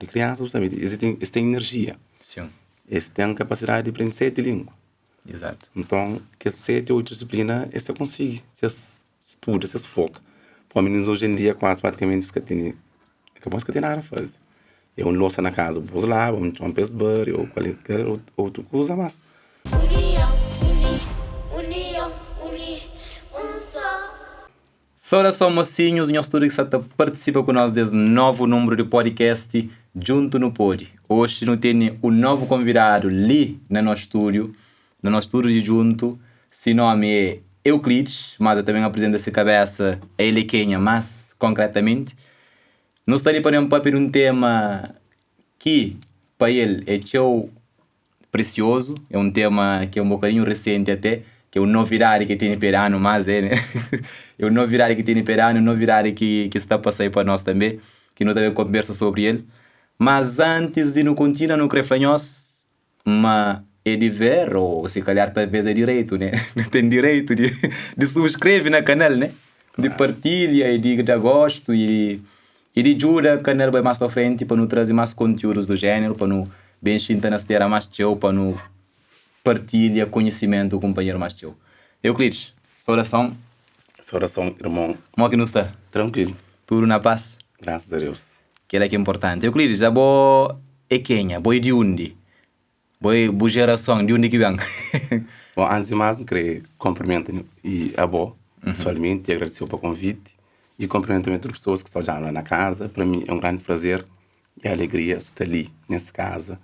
Di kriansa bu sabe, es ten, es ten inerjia. Sim. Es ten kapasidadi di prende seti língua. Exato. Nton, kes seti, oitu disiplina es ta konsigi si es studa, si es foka. Pamodi mininus oji en dia kuazi pratikamenti es ka tene, ka bon es ka ten nada faze. É un losa na kaza bu pô-s laba, un txon pa es bari ô kualker otu kuza mas. Union, uni, union, uni, un só. Saudason mosinhus, nhos tudu ki sa ta partisipa ku nos des novu nunbru di podcast Djuntu Nu Pode. Oxi nu tene un novu konvidadu li na nos stúdiu, na nos stúdiu di Djuntu. Si nomi é Euclides, mas el ta ben aprizenta si kabésa a el é kenha más konkretamenti. Nu sta li pa ben papia di un tema ki pa el é txeu presiozu, é un tema ki é un bokadinhu resenti até, ki é un novidadi ki tene pa anu mas é né é un novidadi ki tene pa anu, un novidadi ki ki sta pa sai pa nos tanbe, ki nu ta ben konbersa sobri el. Mas antis di nu kontinua nu kre fla nhos ma é diver ou si kalhar talvez é direitu né nu ten direitu di di subskreve na kanal né di partilha y di da gostu y di Y di djuda kanal bai más pa frenti pa nu traze más kontiúdus du jéneru, pa nu ben xinta na stera más txeu, pa nu partilha konhisimentu ku kunpanheru más txeu. Euclides, saudason. Saudason, irmon. Mo ki nu sta? Trankuilu. Tudu na pas? Grasas a Deus. Kel-la ki é inportanti. Euclides, abo é kenha? Bo é di undi? Bo é bu jerason di undi ki ben? Bon, antis di más, N krê konprimenta i abo pesoalmenti i agradese-u pa konviti i konprimenta tanbe tudu pesoas ki sta odja-nu la na kaza. Pa mi é un grandi prazer i alegria sta li nes kaza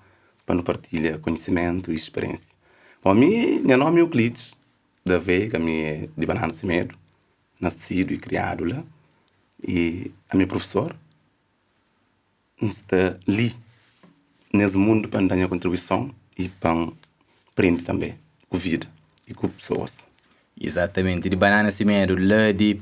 pa nu partilha konhisimentu i speriénsia. Bon, mi nha nómi é Euclides da Veiga, mi é di Banana Semedo, nasidu i kriadu la i ami é profesor. N sta li nes mundu pa N da nha kontribuison i pa N prende tanbe ku vida i ku pesoas. Izatamenti, di Banana Simedu la di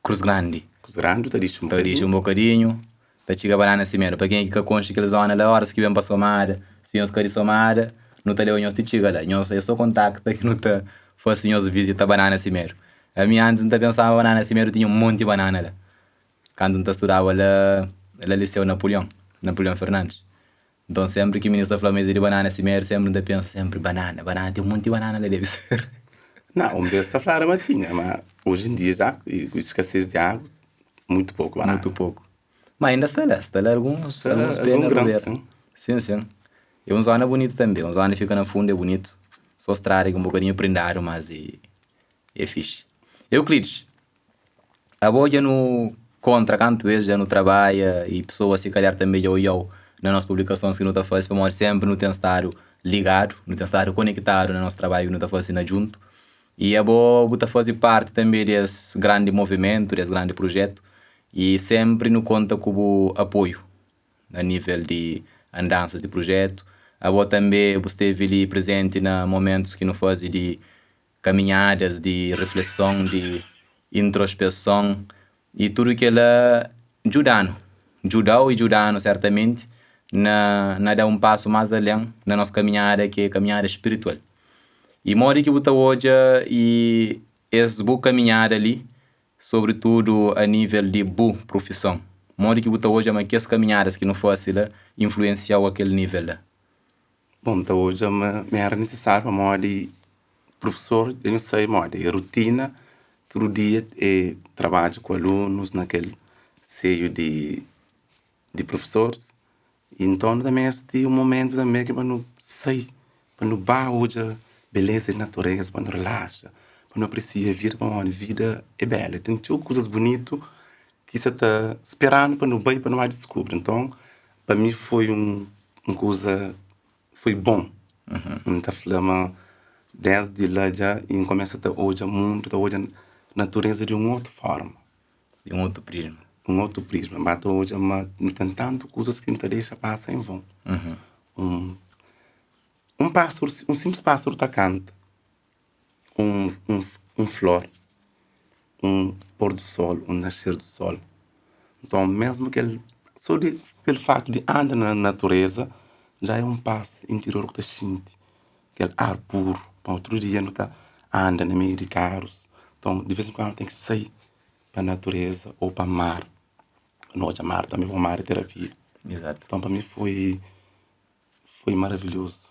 Krus Grandi. Krus Grandi ta dixi un Ta dixi bokadinhu. un bokadinhu ta txiga Banana Simedu. Pa kenha ki ka konxe kel zona la, óras ki ben pa Somada, si nhos ka di Somada, nu ta leba nhos ti txiga la. Nhos é so kontakta ki nu ta fase nhos vizita Banana Simedu. Ami antis N ta pensaba ma Banana Simedu tinha un monti banana la. Kantu N ta studaba la la Liseu Napulion, Napulion Fernandes. Nton sénpri ki minis ta fla ma es é di banana simeru, sénpri N ta pensa sénpri banana, banana, ten monti banana la debe ser. Nau, un bes ta fladu ma tinha, ma oji en dia ja ku eskasez di agu, mutu poku banana. Mutu poku. Ma inda sta la, sta la alguns, Sta la alguns pé algun na gran, rubera. sin. Sin, sin. É un zona bunitu tanbe, un zona ki fika na fundu é bunitu, so strada ki un bokadinhu prindadu, mas é fixi. Euclides, Abo dja nu kontra kantu bes dja nu trabadja i pesoas si kalhar tanbe dja oiau na nos publikasons ki nu ta fase pamodi senpri nu ten stadu ligadu nu ten stadu konektadu na nos trabadju ki nu ta fase na djuntu i abo bu ta faze parti tanbe des grandi movimentu des grandi prujetu i senpri nu konta ku bu apoiu na nivel di andansas di prujetu abo tanbe bu stevi li prezenti na momentus ki nu faze di kaminhadas di refleson, di introspeson i tudu kela djuda-nu, djuda-u i djuda-nu sertamenti na na da un pasu más alen na nos kaminhada ki é kaminhada spiritual. I modi ki bu ta odja i es bu kaminhada li, sobritudu a nivel di bu profison, modi ki bu ta odja ma kes kaminhadas ki nu fase la influensia-u a kel nivel la? Bon, N ta odja ma mi éra nisisáriu pamodi profesor dja nhu sabe modi é rutina tudu dia é trabadja ku alunus na kel seiu di di profesoris i nton nu ta meste un momentu tanbe ki pa nu sai pa nu ba odja beleza di natureza pa nu relaxa pa nu apresia vida pamodi vida é bela ten txeu kuzas bunitu ki sa ta spera-nu pa nu bai pa nu ba diskubri nton pa mi foi un un kuza foi bon N ta fla ma desdi la dja N kumesa ta odja mundu ta odja natureza di un otu forma Di un otu prisma un otu prisma N ba ta odja ma nu ten tantu kuzas ki nu ta dexa pasa en von un un pásaru un sinplis pásaru ta kanta un un flor un pôr do sol, un nascer do sol. Nton, mesmu kel sô di kel fatu di anda na natureza dja é un pas interior ku ta xinti kel ar puru. Pa otu dia nu ta anda na meiu di karus. Nton, di vez en kuandu nu ten ki sai pa natureza ô pa mar. Nu odja mar tanbe, pamodi mar é terapia. Exato. Então, pa mi foi foi maravilhoso.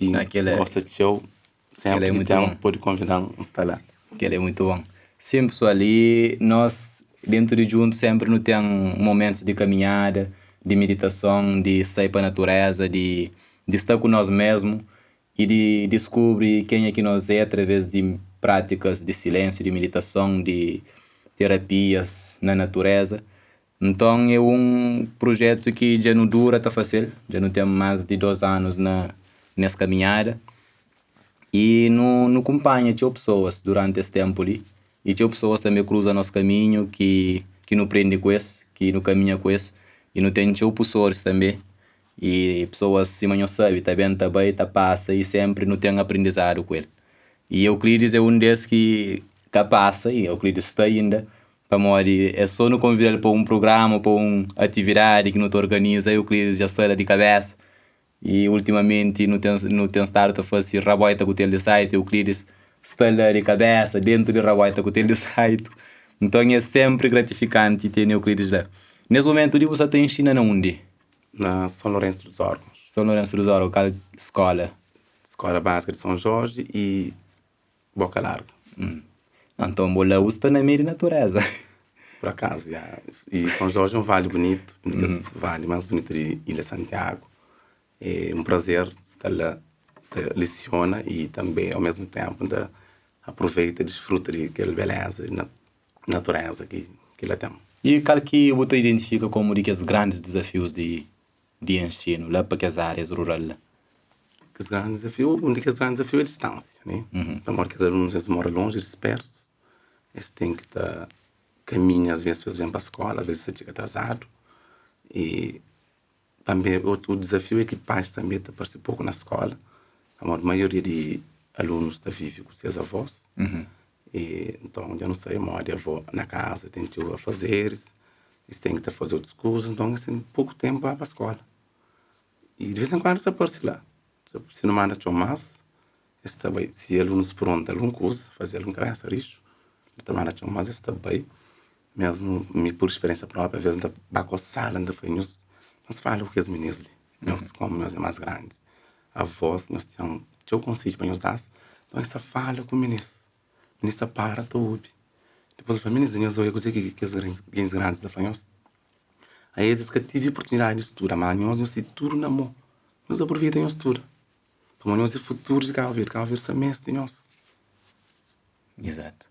E Não, aquele é- gosta txeu, aquele sempre é que muito tem, bom. pode convidar-me a estar lá. Aquele é muito bom. Sim, pessoal, e nós dentro de junto sempre não tem momentos de caminhada, de meditação, de sair para a natureza, de estar com nós mesmos e de descobrir quem é que nós é através de práticas de silêncio, de meditação, de terapias na natureza. Então é um projeto que já não dura tá fazer, já não tem mais de 2 anos na nessa caminhada. E não acompanha txeu pessoas durante esse tempo ali. E txeu pessoas também cruza nosso caminho que não prende com esse, que não caminha com esse. E não tem txeu professores também. E pessoas, se não sabe, tá bem, tá bem, tá passa e sempre não tem aprendizado com ele. E Euclides é um desses que passa e Euclides está ainda. Pamodi é só não convidar ele para um programa, para uma atividade que não te organiza, Euclides já está lá de cabeça. E ultimamente não tem estado a fazer raboita com o tel site, Euclides está lá de cabeça, dentro de raboita com o tel site. Então é sempre gratificante ter Euclides lá. Nesse momento, você está ensinando onde? Na São Lourenço dos Órgãos. São Lourenço dos Órgãos, qual escola? Escola Básica de São Jorge e Boca Larga. Então, lá você está na meio da natureza. Por acaso, já. E São Jorge é um vale bonito, um dos vales mais bonitos de Ilha Santiago. É um prazer estar lá, te leciona e também, ao mesmo tempo, de aproveita e desfruta daquela beleza e natureza que lá tem. E qual que você identifica como de que os grandes desafios de ensino lá para as áreas rurais? Lá? Que os grandes desafios, um dos grandes desafios é a distância, né? Então, que os alunos eles moram longe, dispersos, eles têm que estar caminho, às vezes, eles vêm para a escola, às vezes você chega atrasado. E também outro desafio é que pais também te aparecem pouco na escola. A maioria de alunos está vive com seus avós. E, então, eu não sei, mora avó na casa, tem que fazer, eles têm que fazer outras coisas, então eles têm pouco tempo para a escola. E de vez em quando você aparece lá. Se não manda mais, está bem. Se alunos perguntam alguma coisa, fazer alguma cabeça, risco, não manda mais, está bem. Mesmo por experiência própria, às vezes, vai com a sala, ainda foi nós falamos com os meninos ali, nós, como nós é mais grandes. Avós, nós temos, eu consigo para nós dar, então essa fala com o menino. O menino para, tu ouve. Depois eu falo, meninos, nós olha que que os grandes grandes da fanhos. Aí eles que tive oportunidade de estudar, mas nós temos tudo na mão. Nós aproveitamos estudo. Para nós é futuro de Cabo Verde, Cabo Verde sabe de nós. Exato.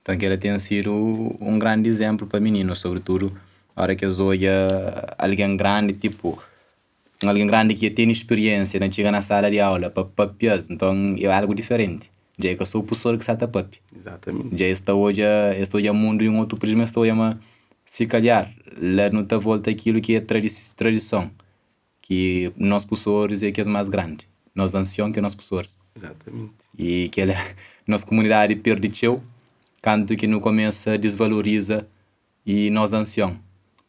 Então que ela tem sido um grande exemplo para meninos, sobretudo a hora que eles olham alguém grande, tipo, alguém grande que tem experiência, não chega na sala de aula para papiar, então é algo diferente. Já é que eu sou o professor que está a papi. Exatamente. Já está hoje, está hoje mundo e um outro prisma está hoje, mas se calhar, lá não está volta aquilo que é tradição, que nós professores é que é mais grande, nós anciãos que é nós professores. Exatamente. E que ela, nossa comunidade perde teu, canto que não começa desvaloriza e nós anciãos,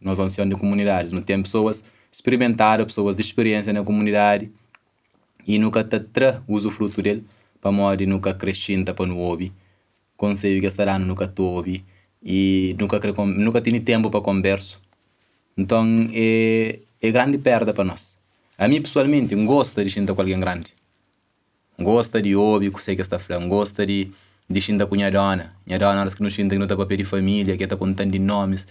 nós anciãos de comunidades, não tem pessoas experimentadas, pessoas de experiência na comunidade e nunca te tra usufruto dele, para morrer nunca crescenta para no hobby, conselho que está dando nunca te ouve e nunca nunca tem tempo para conversa. Então é grande perda para nós. A mim pessoalmente gosta de estar com alguém grande. Gosta de ouvir o que sei que está falando, gosta de xinta com minha dona. Minha dona, horas que não xinta que não está papel de família, que está contando de nomes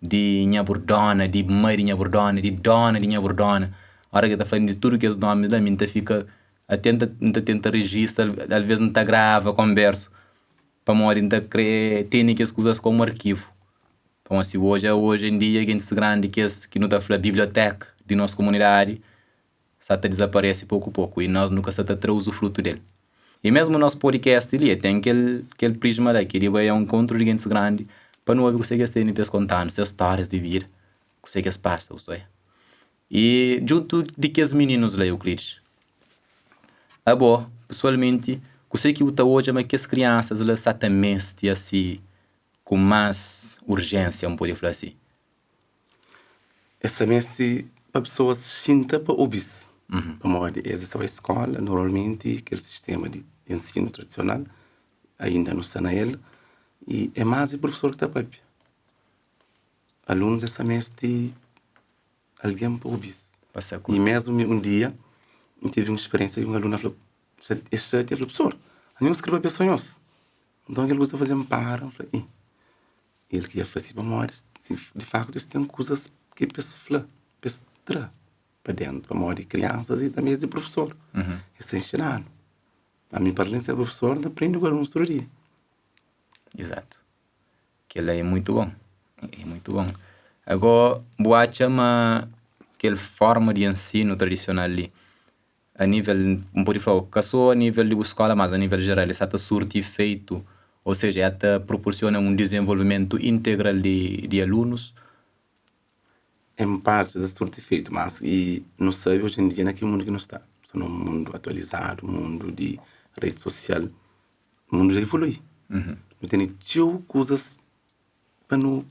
de minha bordona, de mãe de minha bordona, de dona de minha bordona. A hora que está falando de tudo que é os nomes lá, mim tá fica atenta, não tenta registra, às vezes não tá grava, converso. Para morrer, não tá tem que as coisas como arquivo. Então, assim, hoje em dia, gente grande que, que não está falando biblioteca de nossa comunidade, está a desaparece pouco a pouco e nós nunca está a trazer o fruto dele. E mesmo o nosso podcast ali tem aquele prisma lá, que ele vai ao encontro de gente grande para não ouvir o que vocês têm para contar, suas histórias de vida, o que vocês passam, é. E junto de que os meninos lá, Euclides? A boa, pessoalmente, eu sei que o hoje, mas que as crianças lá exatamente assim, com mais urgência, um pode falar assim. Essa mestre, a pessoa se sinta para ouvir. Para morrer, essa é a escola, normalmente, aquele sistema de ensino tradicional, ainda não está na ele, e é mais o professor que está para. Alunos, essa mestre, algen pa obi-s. Pa sakuta. I mésmu mi un dia, N tevi un speriénsia ki un aluna fla, es xatia, fla, Profesor, anhos krê papia sô nhos. Nton kel kuza faze-m para, N fla, ih, el ki dja fla si pamodi si di faktu es ten kuzas ki pa es fla, pa es tra pa déntu, pamodi kriansas i tanbê es é profesor, es ta inxina-nu. Ami pa alén di ser profesor, N ta prende ku alunus tudu dia. Izatu. Kel-la é mutu bon, é mutu bon. Agó bu atxa ma kel forma di ensinu tradisional li a nivel, N pode fla-u, ka so a nivel di bu skola, mas a nivel jeral, el sta ta surti ifeitu? Ô seja, el ta proporsiona un dizenvolvimentu integral di alunus? En parti ta surti ifeitu, mas i nu sabe oji en dia na ki mundu ki nu sta. Nu sta na un mundu atualizadu, mundu di redi sosial, mundu dja ivolui. Nu tene txeu kuzas pa nu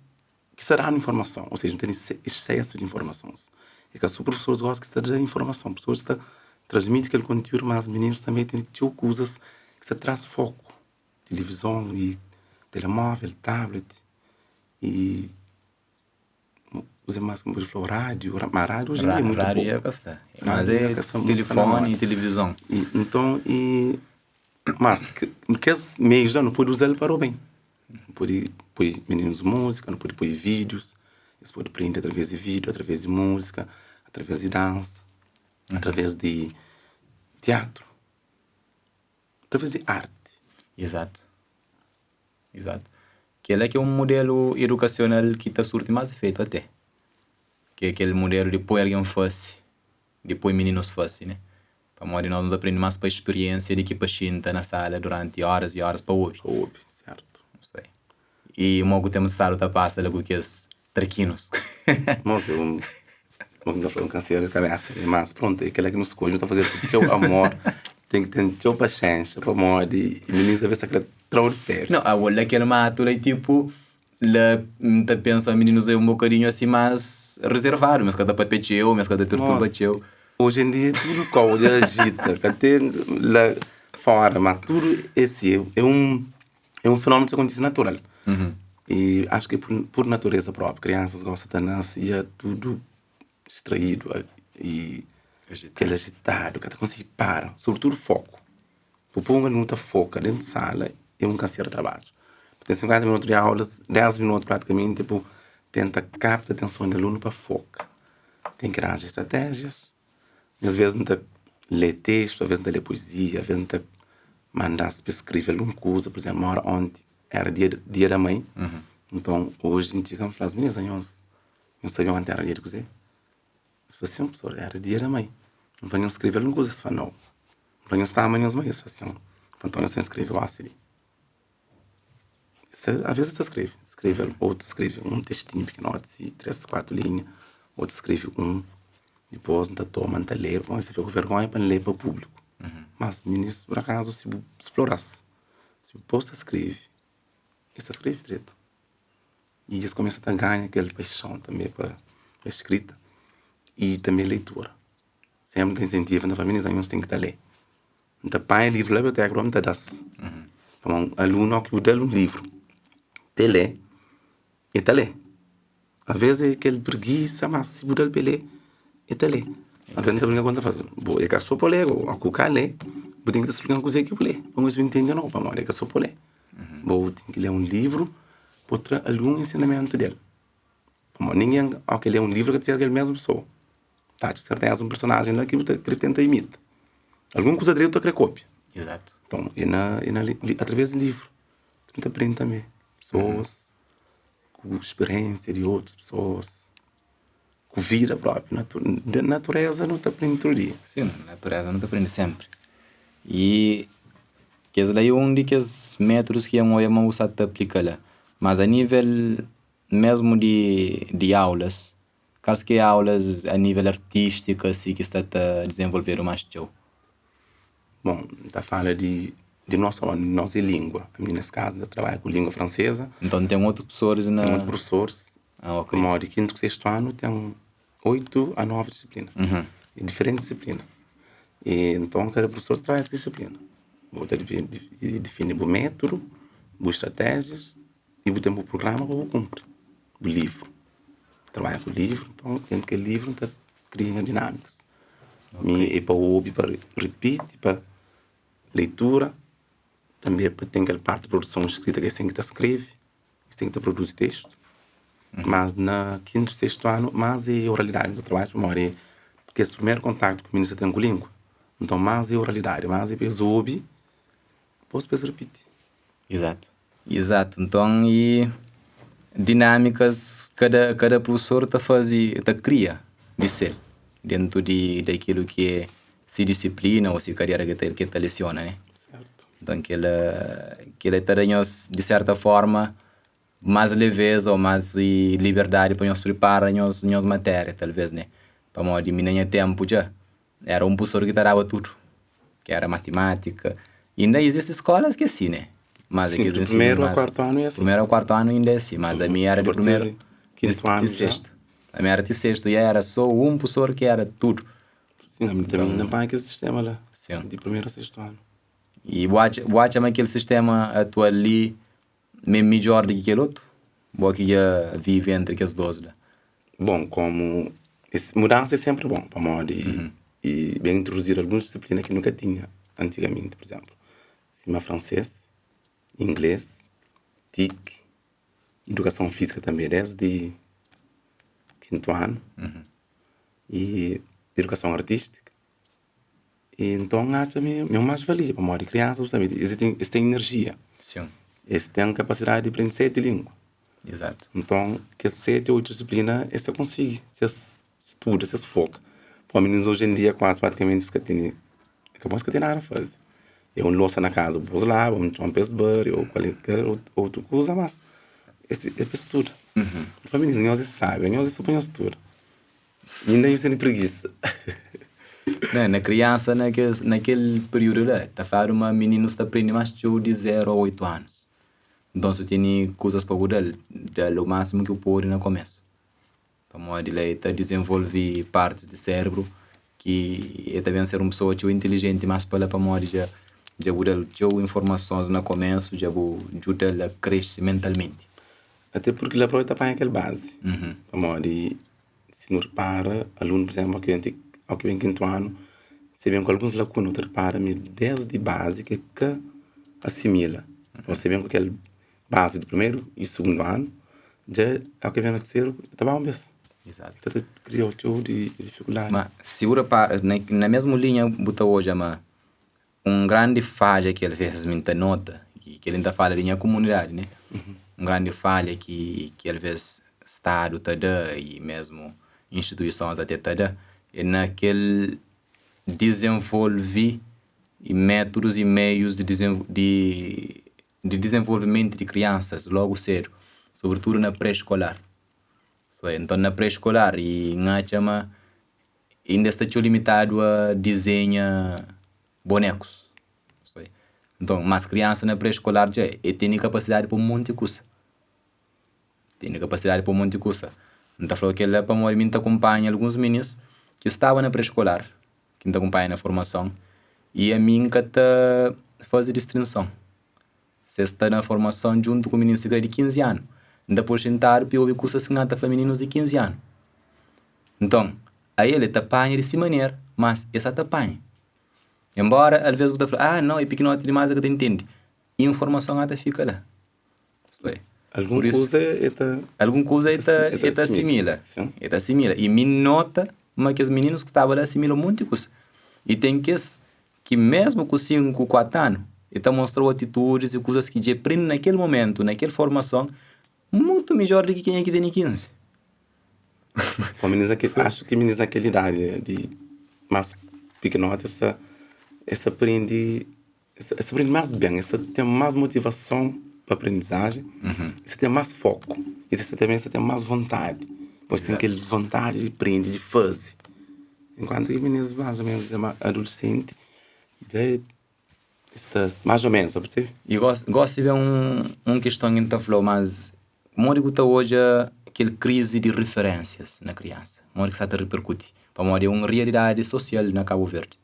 ki sta danu informason, ou seja, nu tene exsesu di informasons. É ka so profesoris gosi ki sta da informason, profesoris sta transmiti kel kontiúdu, mas mininus tanbe tene txeu kuzas ki sta tras foku, tilivizon i telemóvel, tablet i kuze más ki N pode fla-u, rádiu, ma rádiu oji en dia é mutu poku. Rádiu dja ka sta, mas é tilifoni i tilivizon. Nton, i mas kes meius la nu pode uza-l para o ben. Nu pode poi mininus múzika, nu pode poi vídius, es pode prende através di vídiu, através di múzika, através di dansa, através di tiatru, através di arti. Izatu, izatu. Kel-la ki é un mudelu idukasional ki ta surti más ifeitu até, ki é kel mudelu di poi algen fase, di poi mininus fase, né? Pamodi nos nu ta prende más pa spiriénsia di ki pa xinta na sala duranti óras i óras pa obi. Pa obi, sértu. N sai. I mo ku ténpu stadu ta pasa la ku kes trakinus. Mos é un, mo ki N ta fla, un kansera di kabésa. Mas prontu, é kel-la ki nu skodje, nu ta faze ku txeu amor, ten ki ten txeu paxénxa pamodi mininus ta pensa ki el tra-u di sériu. Nau, abo la kel matu la é tipu, la N ta pensa mininus é un bokadinhu asi más rezervadu, mes ka ta papia txeu, mes ka ta perturba txeu. Oji en dia tudu kau dja agita, ka ten la fora, ma tudu é si, é un é un fenómenu ki ta kontise natural. I acho ki pur natureza própi, kriansas gosta ta nase dja tudu distraídu i kel agitadu, ka ta konsigi para, sobretudu foku. Bu poi un alunu ta foka dentu di sala é un kansera di trabadju. Bu ten 50 minutu di aulas, 10 minutu pratikamenti bu tenta kapta atenson di alunu pa foka. Ten ki ranja stratéjias. Às vezes N ta lê testu, às vezes N ta lê poezia, às vezes N ta manda-s pa es skrebe algun kuza. Pur izénplu, ora onti éra dia dia da mãe, nton oji N txiga N fla-s, Minís, anhos nhos sabe onti éra dia di kuzê? Es fla, sin, profesor, éra dia da mãe. N fla, nhos skrebe algun kuza? Es fla, nau. N fla, nhos ta ama nhos mãe? Es fla, sin. N fla, nton nhos ten skrebe gósi li. Às vezes ta skrebe, skrebe ou ta skrebe un testinhu pikinoti si, três, kuatu linha, ou ta skrebe un, dipôs N ta toma N ta lê, bom es ta fika ku vergonha pa N lê pa públiku. Mas minis pur akazu si bu splora-s, si bu pô-s ta skrebe, es ta skrebe dretu. I dja es kumesa ta ganha kel paixon tanbe pa skrita i tanbe leitura. Sénpri N ta insentiva, N ta fla minis, anhos ten ki ta lê. N ta panha livru la biblioteka pa N ta da-s. Pamodi un alunu óki bu da-l un livru pa e lê, e ta lê. Alvês é kel prigisa, mas si bu da-l pa e lê, e ta lê. Alvês N ta brinka ku el, N ta fla si, bo é ka so pa lê, óki bu ka lê, bu ten ki ta splika-m kuzê ki bu lê, pa N konsigi ntende ô nau, pamodi é ka so pa lê. Bo ten ki lê un livru pa bu tra algun ensinamentu del. Pamodi ningen óki lê un livru ka ta ser kel mésmu pesoa. Ta atxa serteza un personajen la ki bu ta kre tenta imita. Algun kuza dretu ta kre kopia. Exato. Nton, é na, é na através di livru ki nu ta prende tanbe. Pesoas ku speriénsia di otus pesoas, ku vida propi. Di natureza nu ta prende tudu dia. Sin, natureza nu ta prende sénpri. I kes la é un di kes métudus ki N odja ma bu sa ta aplika la. Mas a nível mésmu di aulas, Kals ki é aulas a nível artístiku asi ki sta ta dizenvolvedu más txeu? Bon, N ta fala di di nos nos é língua. Ami nes kazu N ta trabadja ku língua franseza. Nton ten otu profesoris na. Ten otu profesoris. Ah, ok. Pamodi kintu ku sestu anu ten oitu a novi disiplina. É diferenti disiplina. E nton kada profesor ta trabadja ku se disiplina. Bu ta difini bu métudu, bu stratéjias i bu ten bu prugrama pa bu kunpri, bu livru. Trabadja ku livru, nton dentu kel livru N ta kria nha dinâmikas. Mi é pa obi, pa ripiti, pa leitura, tanbe pa ten kel parti di produson skrita ki es ten ki ta skrebe, es ten ki ta produzi testu. Mas na kintu, sestu anu, más é oralidadi ki nu ta trabadja pamodi kes primeru kontaktu ki mininu ta ten ku língua. Nton, más é oralidadi, más é pa es obi, dipôs pa es ripiti. Izatu. Izatu. Nton, i dinâmikas kada kada prufesor ta faze, ta kria di sel dentu di dakilu ki é si disiplina ô si kadera ki el ta lesiona, né? Sertu. Nton, kel-la kel-la ta da nhos di serta forma más leveza ô más liberdadi pa nhos pripara nhos nhos matéria talvês, né? Pamodi mi na nha ténpu dja éra un prufesor ki ta daba tudu, ki éra matimátika. Inda izisti skólas ki é si, né? Mas Sim, kes di ensinu primeru a más kuartu anu é asi. primeru a kuartu anu inda é si, mas ami éra A di partir primeru di kintu ti anu dja. sestu. Ami éra ti sestu i éra sô un prufesor ki éra tudu. Sim, ami tanbe N panha kel sistéma la, Sim. di primeru a sestu anu. I bu atxa bu atxa ma kel sistéma atual li ma é midjór di ki kel otu? Bo ki dja vive entri kes dôs la. Bon, komu es mudansa é sénpri bon pamodi e ben introduzidu alguns disiplina ki nu ka tinha antigamenti, pur izénplu, sima fransês, inglês, tik, idukason fízika tanbe désdi kintu anu i idukason artístika. I nton atxa ma é un más valia pamodi kriansa bu sabe es ten es ten inerjia, Sim. es ten kapasidadi di prende seti língua. Izatu. Nton kes seti oitu disiplina es ta konsigi si es studa, si es foka. Pamodi mininus oji en dia kuazi pratikamenti es ka tene, ka bon es ka tene nada faze. É un losa na kaza bu pô-s laba, un txon pa es bari ô kualker otu kuza, mas es é pa studa. N fla mininus, nhos é sábiu, nhos é so pa nhos studa. Inda nhos tene pregisa. Na, na kriansa na kes na kel períodu la ta fladu ma mininus ta prende más txeu di zeru a oitu anus. Nton si bu tene kuzas pa bu da-l, da-l o másimu ki bu pode na komésu. Pamodi la el ta dizenvolve partis di sérbru ki el ta ben ser un pesoa txeu intilijenti más pa la pamodi dja dja bu da-l txeu informasons na komésu, dja bu djuda-l a krese mentalmenti. Até purki la propi ta panha kel bazi. Pamodi si nu repara, alunu pur izénplu ki ben o ki ben kintu anu, si ben ku alguns lakuna, nu ta repara ma desdi bazi ki el ka asimila. O si ben ku kel bazi di primeru i sugundu anu, dja o ki ben na terseru, el ta ba un bes. Izatu. Ka ta kria txeu di difikuldadi. Ma si bu repara, na mesmu linha bu ta odja ma un grandi fadja ki alvês mi N ta nota, i kel-li N ta fala di nha kumunidadi ne, un grandi falha ki ki alvês stadu ta da i mésmu instituisons ate ta da, é na kel dizenvolve métudus i meius di di di dizenvolvimentu di kriansas lógu sédu, sobritudu na pré-skolar. Nton na pré-skolar i N atxa ma inda sta txeu limitadu a dizenha bonekus nton mas kriansa na pre-skolar dja e tene kapasidadi pa un monti kusa tene kapasidadi pa un monti kusa N ta fla kel-la pamodi mi N ta kunpanha alguns minis ki staba na pre-skolar ki N ta kunpanha na formason i ami N ka ta faze distrinson si es sta na formason djuntu ku mininus di 15 anu N ta pô-l xintadu pa e obi kusas ki N ta fla mininus di 15 anu nton ael e ta panha di si manera mas e sa ta panha enbora alvês bu ta fla ah nau e pikinoti dimás e ka ta intende informason a ta fika la Algun kuza e ta algun kuza e ta e ta asimila e ta asimila i mi N nota ma kes mininus ki staba la asimila un monti kuza i ten kes ki mésmu ku 5, 4 anu, el ta mostra-u atitudis i kuzas ki dja el prende na kel momentu, na kel formason, mutu midjór di ki kenha ki tene 15. Bom, minis na kel, acho ki minis na kel idadi di más pikinoti es ta es ta prende es ta prende más ben, es ta ten más motivason pa aprendizajen, es ta ten más foku i es ta tanbe es ta ten más vontadi. Es ten kel vontadi di prende, di faze. Enkuantu ki minis más o ménus adulesenti dja sta más o ménus, sa persebi? I gósi ben un kiston ki N ta fla-u, mas modi ki bu ta odja kel krizi di riferénsias na kriansa? Modi ki sta ta riperkuti? Pamodi é un rialidadi sosial na Kabu Verdi.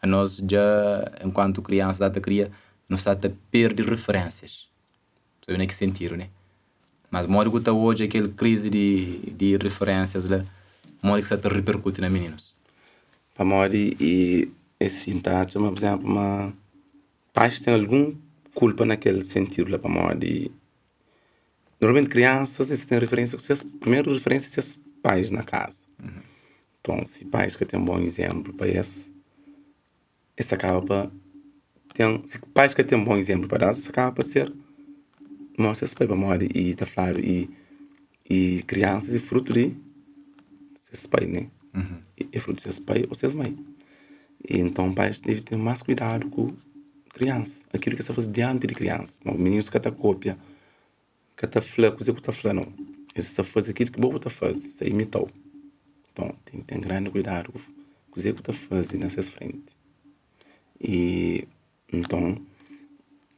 Anos dja enkuantu kriansa ta kria, nu sta ta perde riferénsias. Sabe na ki sentidu, ne? Mas modi ku ta odja kel krizi di di referênsias la, modi ki sta ta reperkuti na mininus? Pamodi e é si, N ta atxa ma pur izénplu ma pais ten algun kulpa na kel sentidu la pamodi normalmenti kriansas es ten referênsia ku ses primeru referênsia é ses pais na kaza. Nton si pais ka ten bon izénplu pa es, es ta kaba pa ten si pais ka ten bon izénplu pa da-s es ta kaba pa ser mau ses pai pamodi i ta fladu i i kriansas é frutu di ses pai ne é frutu di ses pai ô ses mai i nton pais debe ten más kuidadu ku kriansas akilu ki es ta faze dianti di kriansas pamodi mininus ka ta kopia ka ta fla kuzê ku ta fla nau es ta faze akil ki bo bu ta faze es ta imitau nton ten ki ten grandi kuidadu ku kuzê ku ta faze na ses frenti i nton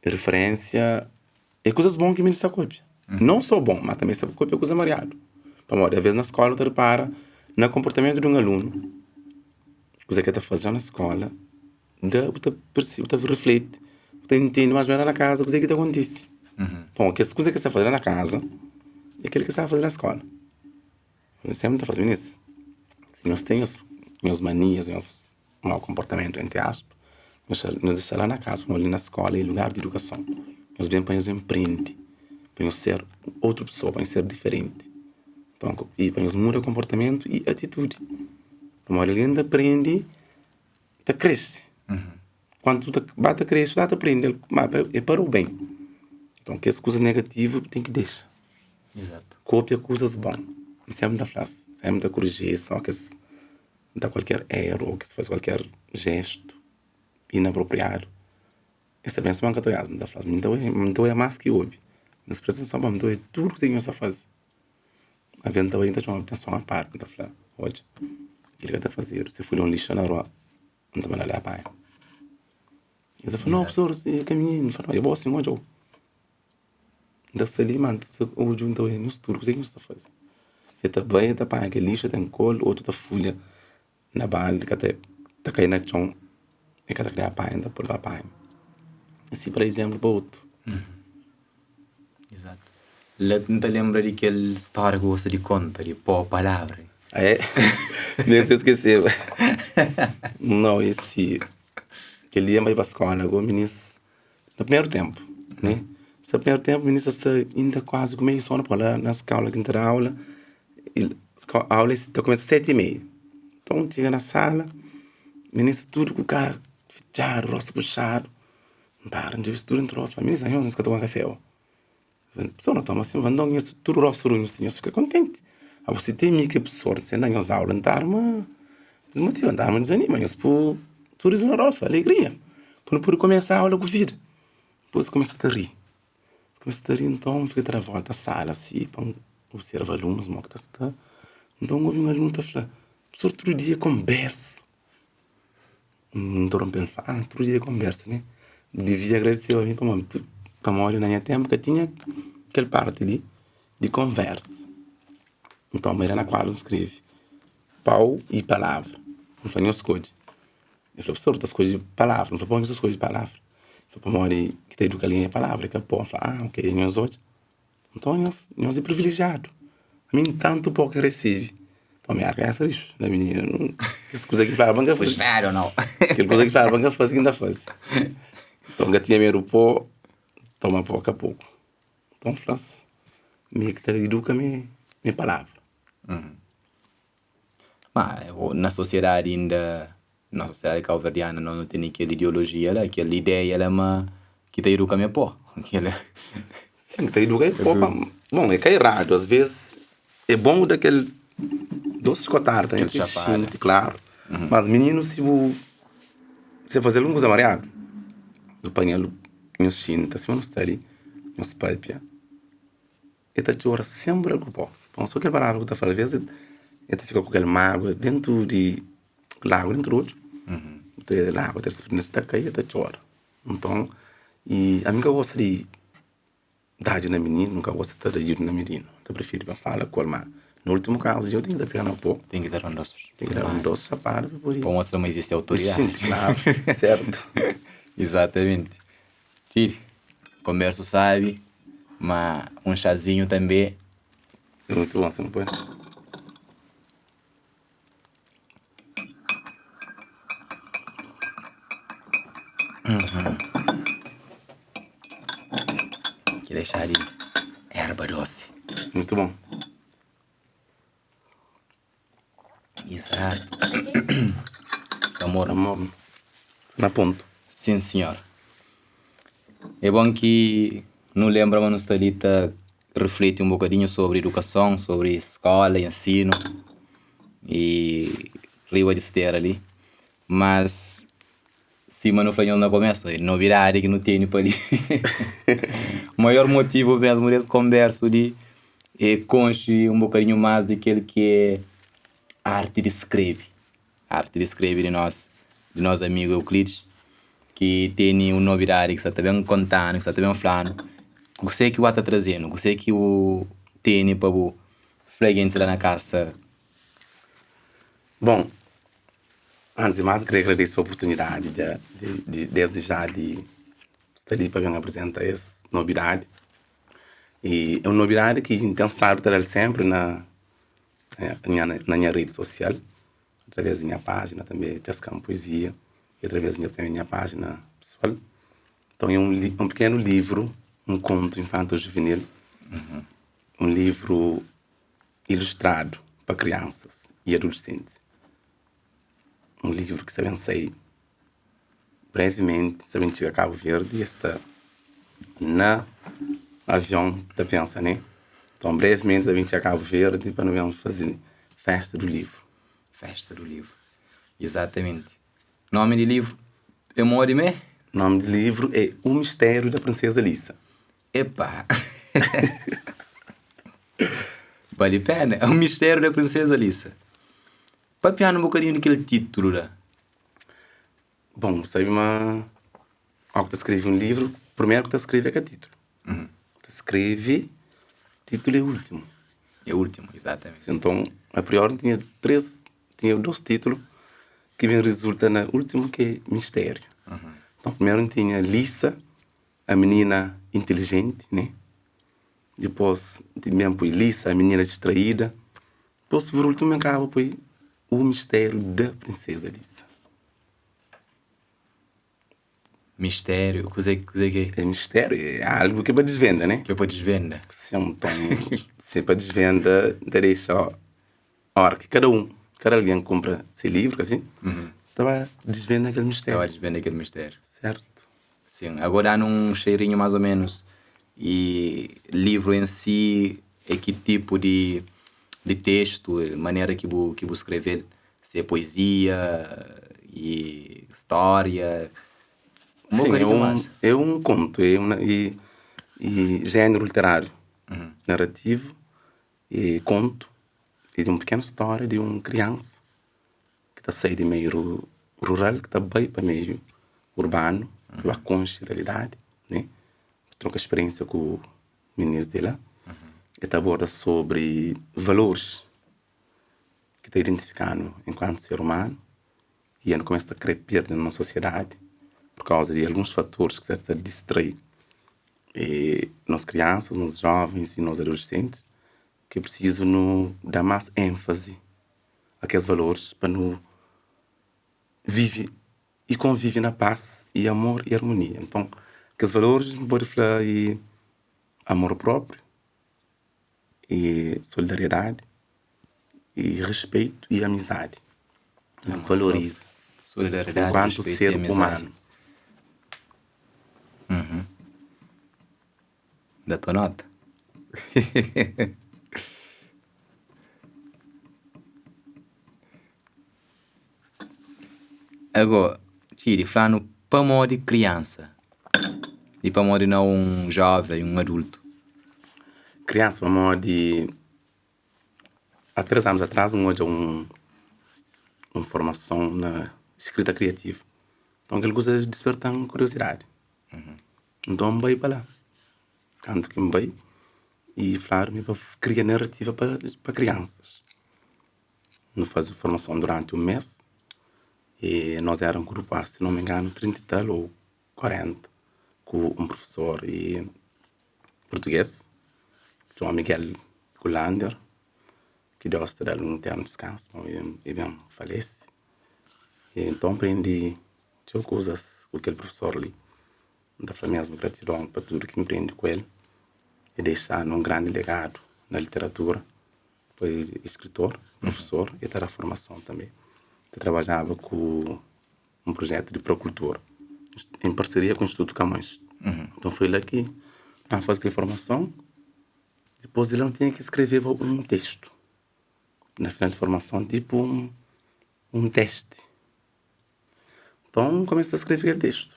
referensia é kuzas bon ki minti sta kopia non so bon ma tanbe sta kopia kuza mariadu pamodi aves na skola nu ta ripara na konportamentu di un alunu kuzê ki el ta faze la na skola da bu ta perse bu ta refleti bu ta intende más o menos la na kaza kuzê ki ta kontise bon kes kuza ki es ta faze la na kaza é kel ki es ta faze na skola eu senpri ta fla minis si nhos ten nhos nhos manias nhos mau konportamentu entri aspas nhos nhos dexa la na kaza pamodi li na skola é lugar di idukason nhos ben pa nhos ben prende pa nhos ser otu pesoa pa nhos ser diferenti nton i pa nhos muda konportamentu i atitudi pamodi algen ta prende ta krese. Kantu bu ta ba ta krese, bu ta prende ma é para o ben. Nton kes kuzas negativu bu ten ki dexa. Kopia kuzas bon. Mi senpri N ta fla-s, senpri N ta koriji-s óki es da kualker eru ô ki es faze kualker jestu inapropriadu. Es ta pensa ma N ka ta oiá-s. N ta fla-s, mi N ta oia más ki obi. Nhos presta atenson pa mi, N ta oia tudu kuzê ki nhos ta faze. Alvês N ta bai N ta txoma atenson a parti N ta fla, odja, kel-li ka ta fazedu, si fulha un lixu na rua N ta manda-l el panha. El ta fla, nau profesor, é ka mi, N fla, nau, é bo sin, odja-u. N ta sta li, ma N ta sta odja, N ta odja nhos tudu, kuzê ki nhos ta faze? El ta bai, el ta panha kel lixu, el ta enkolhe, otu ta fulha na baldi, ka ta ta kai na txon, el ka ta kre panha, N ta pô-l pa panha. Asi pa da izénplu pa otu. Izatu. La N ta lenbra di kel stória ki bu gosta di konta, di pó palavra. Ah é? Nen si eu skeseba. Nau, e si kel dia N bai pa skóla ku minis na primeru ténpu, né? Na primeru ténpu minis ta sta inda kuazi ku meiu sonu, pabia la na skóla ki N ta da aula, aula ta kumesa seti i meiu. Nton, txiga na sala, minis sta tudu ku kara fitxadu, rostu puxadu. N para, N djobe es tudu, N trosa, N fla, Minis, anhos ka ta toma kafé o? Pesoa na toma sin, nton nhos tudu rostu runhu sin, nhos fika kontenti. Abo si ten mi ki é pesoa di na nhos aula, N ta arma dismotiva, N ta arma dizanima nhos ku surizu na rostu, alegria, pa nu pudi kumesa aula ku vida. Dipôs kumesa ta ri, kumesa ta ri, nton N fika ta da volta sala si pa N observa alunus mo ki ta sta. Nton N obi un alunu ta fla, Profesor tudu dia konbersu. N ntoronpe-l, N fla, ah, tudu dia konbersu, ne? Devia agradeseba mi pamodi pamodi na nha ténpu ka tinha kel parti di di konversa. Nton, ma era na kuadru N skrebe pau i palavra. N fla, nhos skodje. El fla, profesor, bu ta skodje palavra. N fla, pamodi ki bu sta skodje palavra? El fla, pamodi ki ta iduka algen é palavra, é ka pau. N fla, ah, ok, nhos odja. Nton nhos, nhos é privilejiadu. Ami N tantu pó ki N resebe pa mi arka essa lixu na minha kes kuza ki flaba pa N ka faze. Frustradu ou nau? Kel kuza ki flaba pa N ka faze ki N ta faze. Nton N ka tinha medu pó toma pó ka poku. Nton N fla-s mi ki ta iduka mi mi palavra. Ma na sosiedadi inda, na sosiedadi kauverdiana nos nu tene kel ideolojia la, kel ideia la ma ki ta iduka mi é pó. Kel. Sin, ki ta iduka é pó pa. Bon, é ka eradu, asves é bon da kel dos txikotadu tanbe Kel pa txapada. xinti, klaru. Mas mininu si bu si faze algun kuza mariadu, bu panha-l nhos xinta sima nu sta li, nhos papia. E ta txora senpri el ku pó. Pon so kel palavra ku ta fla alves e ta fika ku kel mágua dentu di lágua dentu di odju. Ta lágua ta disprende ta kai e ta txora. Nton i ami N ka gosta di dadji na mininu, N ka gosta di ta da na mininu. N ta prifiri pa fala ku el ma na últimu kazu dja ten ki ta pega na pó. Ten ki ta da un dos. Ten ki da un dos chapada pa pode. Pa mostra ma izisti autoridadi. Xinti, klaru, sertu. Izatamenti. Txidi, konbersu sabi. Ma un xazinhu tanbe. É mutu bon si nu poi. Kel é xá di erba dosi. Mutu bon. Izatu. Sta mornu. Sta mornu. Sta na pontu. Sin sinhor. É bon ki nu lenbra ma nu sta li ta rifliti un bokadinhu sobri idukason, sobri skola, ensinu i riba di stera li. Mas sima nu fla nhos na komesu, é nobidadi ki nu tene pa li. Maior motivu mesmu des konbersu li é konxe un bokadinhu mas di kel ki é arti di skrebe. Arti di skrebe di nos di nos amigu Euclides ki tene un nobidadi ki sta ta ben konta-nu, ki sta ta ben fla-nu kuse ki bu ata traze-nu, kuse ki bu tene pa bu fla gentis la na kasa. Bon, antis di más, N kre agradese pa oportunidadi di desdi já di sta li pa ben aprizenta es nobidadi. I é un nobidadi ki N ten stadu ta da-l sénpri na na nha redi sosial, através di nha pájina tanbe Txaskan Poezia i através di nha nha pájina pesoal. Nton é un pikenu livru, un kontu infanto-juvenil, un livru ilustradu pa kriansas i adulesenti. Un livru ki sta ben sai brevimenti, sta ben txiga Kabu Verdi, es sta na avion ta pensa ne. Nton brevimenti ta ben txiga Kabu Verdi pa nu ben faze festa du livru. Festa du livru, izatamenti. Nomi di livru é modi mé? Nomi di livru é O Mistério da Princesa Lissa. Epa! Bali pena. O Mistério da Princesa Lissa. Papia-nu un bokadinhu di kel títulu la. Bon, bu sabe ma óki bu ta skrebe un livru, primeru ki ta skrebe é ka títulu. Ta skrebe, títulu é últimu. É últimu, izatamenti. Nton, a priori, N tinha três, tinha dôs títulu ki ben rizulta na últimu ki é Mistériu. Nton, primeru N tinha Lissa, a menina inteligenti, né? Dipôs, N ben poi Lissa, a menina distraída. Dipôs, pur últimu, N kaba poi O Mistério da Princesa Lissa. Mistério, kuzê kuzê ki é? É mistério, é algo ki é pa desvenda, né? Ki é pa desvenda. Sim, nton, se é pa desvenda, N ta dexa óra ki kada un, kada algen kunpra se livru, asin, ta ba desvenda kel mistério. Ta ba desvenda kel mistério. Sertu. Sim, agora dá-nu um cheirinho mais ou menos e livro em si é ki tipo di di testu, manera ki bu ki bu skreve-l, se é poezia e stória, un Sim, é bokadinhu un más. é un kontu, é un e e jéneru literáriu, narativu e kontu e di un pikenu stória di un kriansa ki ta sai di meiu rural ki ta bai pa meiu urbanu ki ba konxe realidadi, ne, troka speriénsia ku minis di la. E ta aborda sobri valoris ki ta identifika-nu enkuantu ser umanu i nu kumesa ta kre perde na nos sosiedadi pur kauza di alguns fatoris ki sa ta distrai nos kriansas, nos jovens i nos adulesentis ki é prisizu nu da más énfazi a kes valoris pa nu vive i konvive na pas i amor i armonia. Nton, kes valoris nu pode fla é amor própriu, e solidariedadi, e respeito i amizadi. Nu valoriza Solidariedadi, enkuantu respeito ser e amizadi. umanu. Da tua nota. Ago, Txiri, fla-nu pamodi kriansa i pamodi nau un joven, un adultu? Kriansa pamodi a 3 anus atras N odja un un formason na skrita kriativu. Nton kel kuza disperta-m kuriozidadi. Nton N bai pa la. Kantu ki N bai i fladu mi pa kria narativa pa kriansas. Nu faze formason duranti un mes i nos era un grupu, si non mi inganu, 30 i tal ou 40 ku un prufesor i. Português, João Miguel Gulander, ki Deus ta da-l un eternu diskansu, pamodi el ben falese. E nton, N prende txeu kuzas ku kel profesor li. N ta fla mesmu gratidon pa tudu ki N prende ku el. El dexa-nu un grandi legadu na literatura. Foi skritor, profesor i ta da formason tanbe. Ta trabadjaba ku un projetu di prokultura en parseria ku Institutu Camões. Nton foi la ki N faze kel formason. Dipôs di la N tinha ki skreveba un testu na final di formason, tipu un testi. Nton N kumesa ta skrebe kel testu.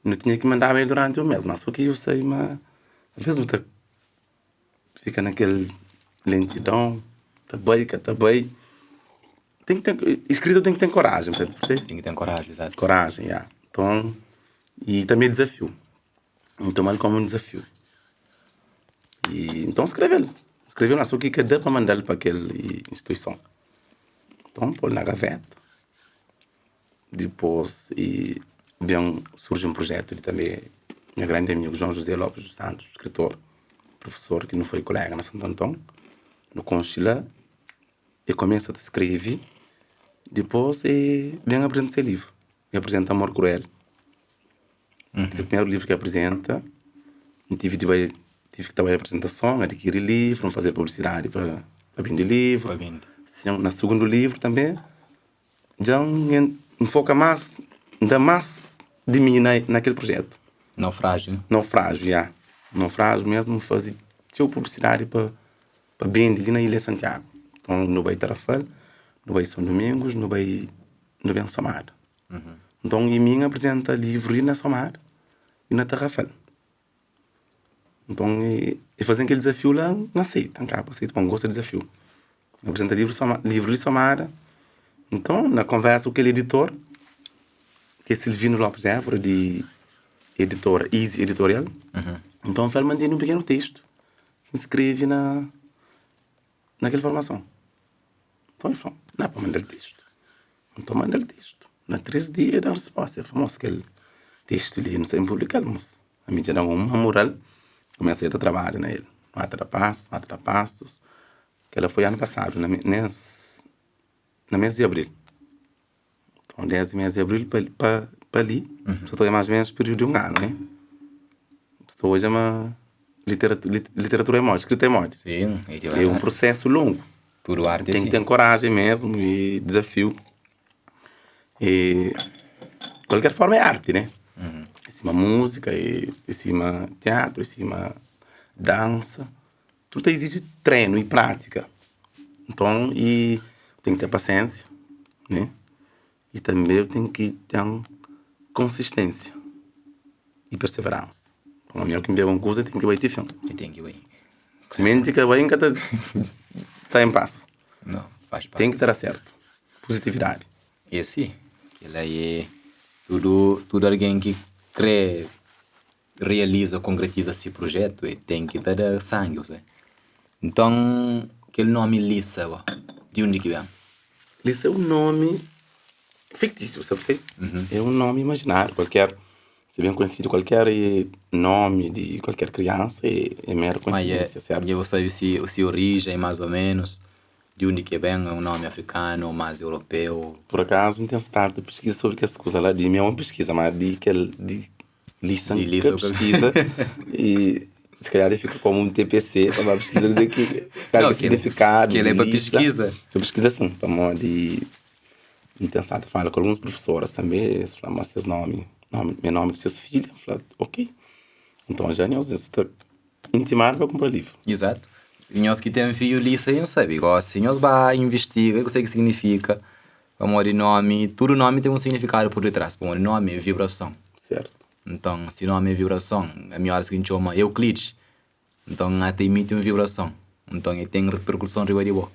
Nu tinha ki mandaba el duranti un mês, mas porque eu sei ma alvês nu ta fika na kel lentidon, ta bai ka ta bai. Ten ki ten, eskrita ten ki ten korajen, ta persebi? Ten ki ten korajen, izatu. Korajen, ya. Nton, i tanbe dizafiu. N toma-l komu un dizafiu. I nton N skrebe-l, N skrebe-l ma so ki ka da pa manda-l pa kel instituison. Nton, N pô-l na gaveta. Dipôs e ben surji un projetu di tanbe nha grandi amigu João José Lopes dos Santos, skritor, profesor ki nu foi kolega na Santo Anton. Nu konxe la, e kumesa ta skrebe, dipôs e ben aprizenta se livru. E aprizenta Amor Cruel. Se primeru livru ki aprizenta, N tive di bai, tive ki ta bai aprizentason, adikiri livru, N faze publisidadi pa bende livru. Na sugundu livru tanbe. Dja N nfoka más, N da más di mi na kel projetu. Naufrágiu? Naufrágiu, ya. Naufrágiu mesmu, N faze txeu publisidadi pa pa bende li na Ilha Santiagu. Nton, nu bai Tarrafal, nu bai São Domingos, nu bai nu ben Somada. Nton, i mi N aprizenta livru li na Somada i na Tarrafal. Nton, e faze-m kel dizafiu la, N aseita, N kaba aseita pamodi N gosta di dizafiu. N aprizenta livru soma livru di Somada. Nton, na konversa ku kel editor, ki é Silvino Lopes Évora, di editora Easy Editorial, nton N fla-l ma N tene un pikenu testu ki N skrebe na na kel formason. Nton, el fla-m, N pa manda-l testu. Nton, N manda-l testu. Na 3 dia, el da-m resposta. El fla, Mos, kel testu li N sta ben publika-l, mos. Ami dja da-m uma mural, kumesa ta trabadja na el. Mata da pasus, mata da pasus. Kel-la foi anu pasadu, na mês, na mês di abril. Nton, desdi mês di abril pa pa li, sa ta odja más o ménus períodu di un anu, né? Sa ta odja ma literatura é modi, skrita é modi. É un prosésu longu. Tudu arti é Ten si. ki ten korajen mesmu i dizafiu. E kualker forma é arti, né? É sima múzika, é sima teatru, é sima dansa. Tudu ta iziji trenu i prátika. Nton, i ten ki ten pasiénsia, né? I tanbe ten ki ten konsisténsia i perseveransa. Pamodi mi ki N pega un kuza, ten ki bai ti fin. Ten ki bai. Timenti ka bai, N ka ta sai en pas. Não, faz parte. Ten ki ta da sertu. Positividadi. É si. Kel-la é tudu, tudu algen ki krê realiza, konkretiza se projetu, el ten ki ta da sangi. Ou seja, nton, kel nomi Lisa bo, di undi ki ben? Lisa é un nomi fiktísiu, sabe si? É un nomi imajináriu, kualker, se ben konhesidu kualker nomi di kualker kriansa é meru koinsidênsia, sertu? Dja bu sabe si orijen, más ô ménus, di undi ki ben, é un nomi afrikanu ô más europeu? Pur akazu, N ten stadu ta piskiza sobri kes kuza la, di mi é un piskiza, ma di kel di Lisa Di N Lisa ka bu ka piskiza i si kalhar e fika komu un TPC pa ba piskiza kuzê ki kal Não, ki é signifikadu kel di é pa Lisa. piskiza. Pa piskiza sin, pamodi N ten stadu ta fala ku alguns profesoras tanbe, es fla-m ma ses nomi, nomi é nomi di ses filha, N fla ok. Nton dja nhos sta intimadu pa kunpra livru. Izatu. Nhos ki ten fidju Lisa nhos sabe, gosi nhos ba investiga kuzê ki signifika pamodi nomi, tudu nomi ten un signifikadu pur ditras, pamodi nomi é vibrason. Sertu. Nton, si nomi é vibrason, ami óras ki N txoma Euclides, nton N ta imiti un vibrason, nton el ten riperkuson riba di bo.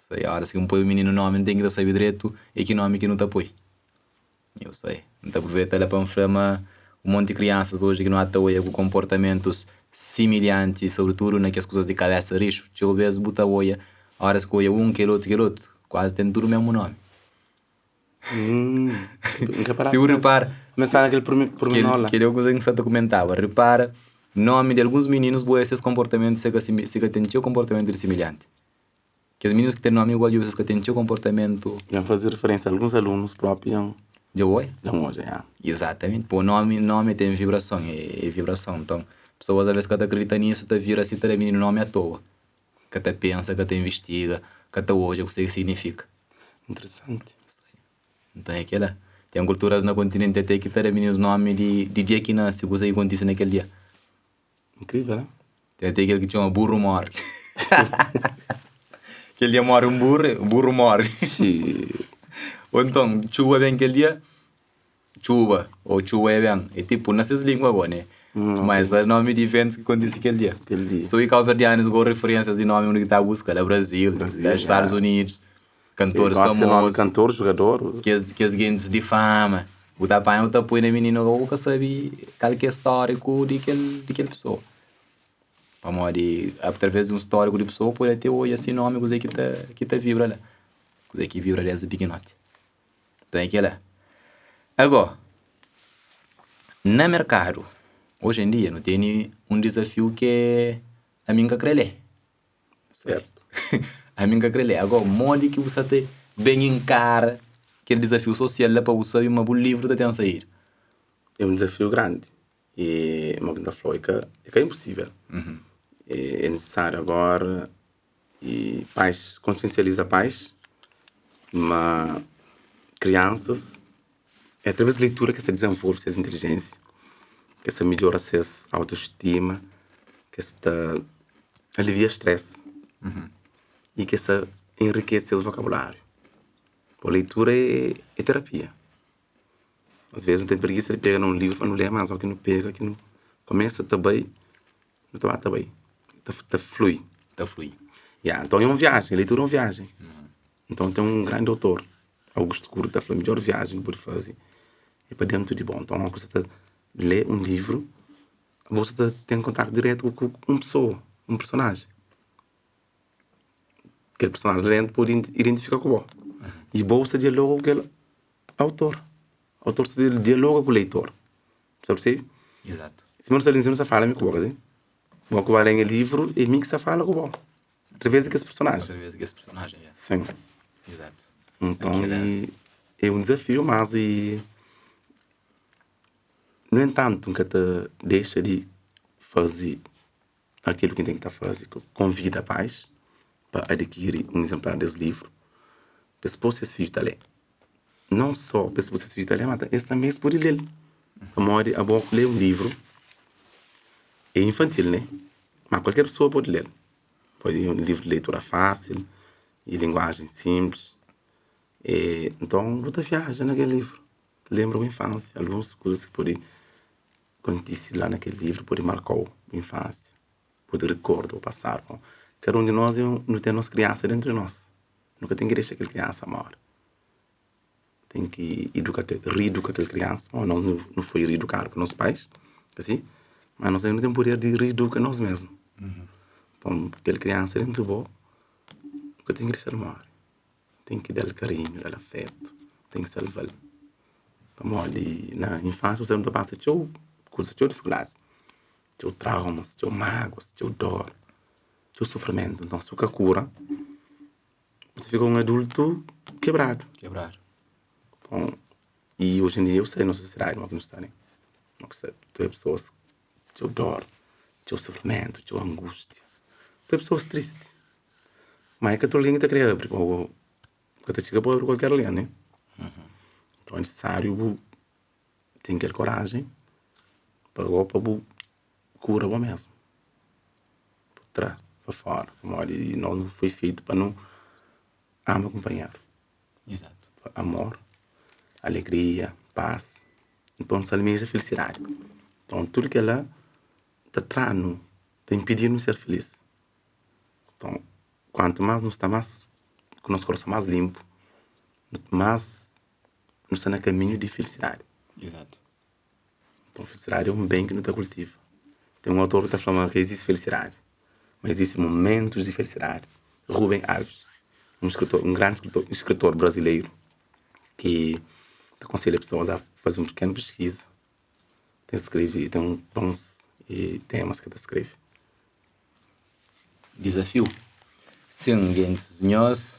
Sei, óras ki N poi un mininu nomi N ten ki ta sabe dretu é ki nomi ki nu ta poi. Eu sei. N ta apruveita la pa N fla ma un monti kriansas oji ki nu ata oia ku konportamentus similhanti, sobritudu na kes kuzas di kabesa rixu, txeu bes bu ta oia, óras ki oia un kel otu kel otu, kuazi ten tudu mesmu nomi. N ka paraba Si bu pa pensa ripara Pensaba na kel pormenor la. Kel é un kuza ki N sa ta kumentaba. Ripara. Nomi di alguns mininus bu oja ses konportamentu se ka se ka ten txeu konportamentu di similhanti. Kes mininus ki ten nomi igual dja bu ses ka ten txeu konportamentu. Dja N faze referensia alguns alunus propi dja N. Dja bu oja? Dja N oja, ya. Izatamenti. Po nomi nomi ten vibrason, é vibrason. Nton, pesoas alvês ka ta kridita nisu, ta vira si ta da mininu nomi atoa. Ka ta pensa, ka ta investiga, ka ta odja kuzê ki signifika. Interesanti. Nton é kela. Ten kulturas na kontinenti até ki ta da mininus nomi di dia ki nase, kuza ki kontise na kel dia. Inkrivel, hein? Ten até kel ki txoma burru morre. Kel dia morre un burru, burru morre. Ou nton txuba ben kel dia, txuba ou txuba é ben. É tipu na ses lingua go, né? Ma es da nomi di iventus ki kontise kel dia. Kel dia. So i kauverdianus go referensias di nomi undi ki ta buska la Brazil, la Stadus Unidus. Kantoris famozu. Kantor, jugador. Kes, kes gentis di fama. Bu ta panha, bu ta poi na mininu ka bu ka sabe kal ki é stóriku di kel, di kel pesoa. Pamodi atraves di un stóriku di pesoa pode até odja si nomi kuzê ki ta, ki ta vibra la. Kuzê ki vibra desdi pikinoti. Nton é kela. Agó, na merkadu, oji en dia nu tene un dizafiu ki é ami N ka kre lé. Certo. Ami N ka kre lé. Agora, modi ki bu sa ta ben enkara kel dizafiu sosial la pa bu sabe ma bu livru ta ten saída? É un dizafiu grandi e mo ki N ta fla-u, é ka é ka inpusível. É nisisáriu agora e pais konsiensializa pais ma kriansas é atraves di leitura ki es ta dizenvolve ses intelijensia, ki es ta midjora ses autostima, ki es ta alivia stress i ki es ta enrikese ses vokabuláriu. Pô leitura é terapia. Às vezes nu ten prigisa di pega na un livru pa nu lé, mas óki nu pega ki nu kumesa ta bai, nu ta ba ta bai, ta flui. Ta flui. Ya, nton é un viajen, leitura é un viajen. Nton ten un grandi autor, Augusto Cury, ta fla midjór viajen ki bu pode faze é pa déntu di bo. Nton óki bu sta ta lé un livru, bo sta ta ten kontaktu dirétu ku un pesoa, un personajen. Kel personajen la déntu pode identifika ku bo i bo sta dialoga ku kel autor. Autor sta dialoga ku leitor. Sa persebi? Izatu. Sima nu sta li, sima nu sta fala mi ku bo, ka si? Bo ku ba lé nha livru, é mi ki sta fala ku bo. Através di kes personajen. Através di kes personajen, ya. Sim. Izatu. Nton, é un dizafiu, mas e Nu entantu, N ka ta dexa di faze akilo ki N ten ki ta faze, konvida pais pa adikiri un izenplar des livru, pa es pô ses fidju ta lé. Nãu sô pa es pô ses fidju ta lé, ma es tanbe es pode lé-l. Pamodi abo ku lé un livru é infantil, né? Ma kualker pesoa pode lé-l. Pode un livru di leitura fásil i linguajen sinplis. E nton bu ta viaja na kel livru. Lenbra bu infansia, alguns kuzas ki pode kontise la na kel livru pode marka-u bu infansia, pode rikorda bu pasadu. Kada un di nos nu ten nos kriansa déntu di nos, nu ka ten ki dexa kel kriansa móre. Ten ki iduka riiduka kel kriansa, pamodi nos nu foi riidukadu pa nos pais, asi, ma nos ainda nu ten puder di riiduka nos mésmu. Nton, kel kriansa déntu di bo, nu ka ten ki dexa-l móre. Ten ki da-l karinhu, da-l afetu, ten ki salva-l. Pamodi na infansia bu sabe nu ta pasa txeu kuza, txeu difikuldadis, txeu traumas, txeu maguas, txeu dor, txeu sufrimentu. Nton si bu ka kura, bu ta fika un adultu kebradu. Kebradu. Nton, i oji en dia bu sabe nos sosiedadi modi ki nu sta ne? Modi ki sta tudu pesoas txeu dor, txeu sufrimentu, txeu angústia, txeu pesoas tristi. Ma é ka tudu algen ki ta kre abri, ô ka ta txiga pa abri kualker algen, né? Nton é nisisáriu bu ten kel korajen pa bo pa bu kura bo mésmu, bu tra pa fora, pamodi nos nu foi feitu pa nu ama kunpanheru. Amor, alegria, pas. Nton, nu ta almeja felisidadi. Nton, tudu kel-la ta tra-nu, ta inpidi-nu ser filís. Nton, kuantu más nu sta más ku nos korason más linpu, más nu sta na kaminhu di felisidadi. Nton, felisidadi é un ben ki nu ta kultiva. Ten un autor ki ta fla ma ka izisti felisidadi, ma izisti momentus di felisidadi. Rubem Alves, un skritor, un grandi skritor, skritor brazileru ki ta konselha pesoas a faze un pikenu piskiza. Ten skrebe, ten bons. E temas ki ta skrebe. Dizafiu? Sin, gentis, nhos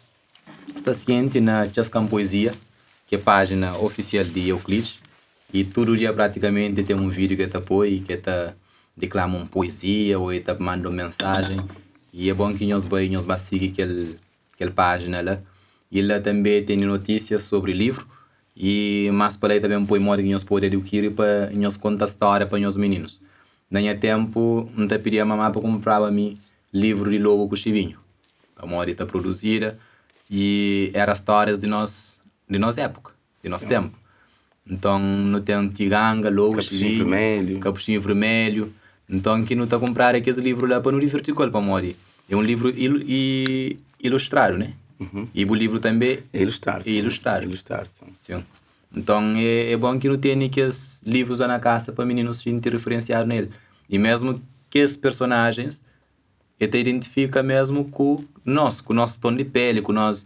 sta sienti na Txaskan Poezia, ki é pájina ofisial di Euclides, y tudu dia pratikamenti ten un vídiu ki el ta poi, ki el ta diklama un poezia ô el ta manda un mensajen, y é bon ki nhos bai, nhos ba sigi kel kel pájina la. Y la tanbe tene notísias sobri livru, y más pa la el ta ben poi modi ki nhos pode adikiri pa nhos konta stória pa nhos mininus. Na nha ténpu, N ta pidia mamá pa kunpraba mi livru di Lobu ku Xibinhu, pamodi ta produzida y éra stórias di nos di nos épuka, di nos ténpu. Nton, nu ten Tiganga, Lobu, Xibinhu, Kapuxinhu Vermelhu. Nton, ki nu ta kunprada kes livru la pa nu divirti ku el, pamodi é un livru ilustradu, ne? Y bu livru tanbe é ilustradu. É ilustradu. Sin. Nton é bon ki nu tene kes livrus la na kasa pa mininus xinti referensiadu na el. I mésmu kes personajens el ta identifika mésmu ku nos, ku nos ton di péli, ku nos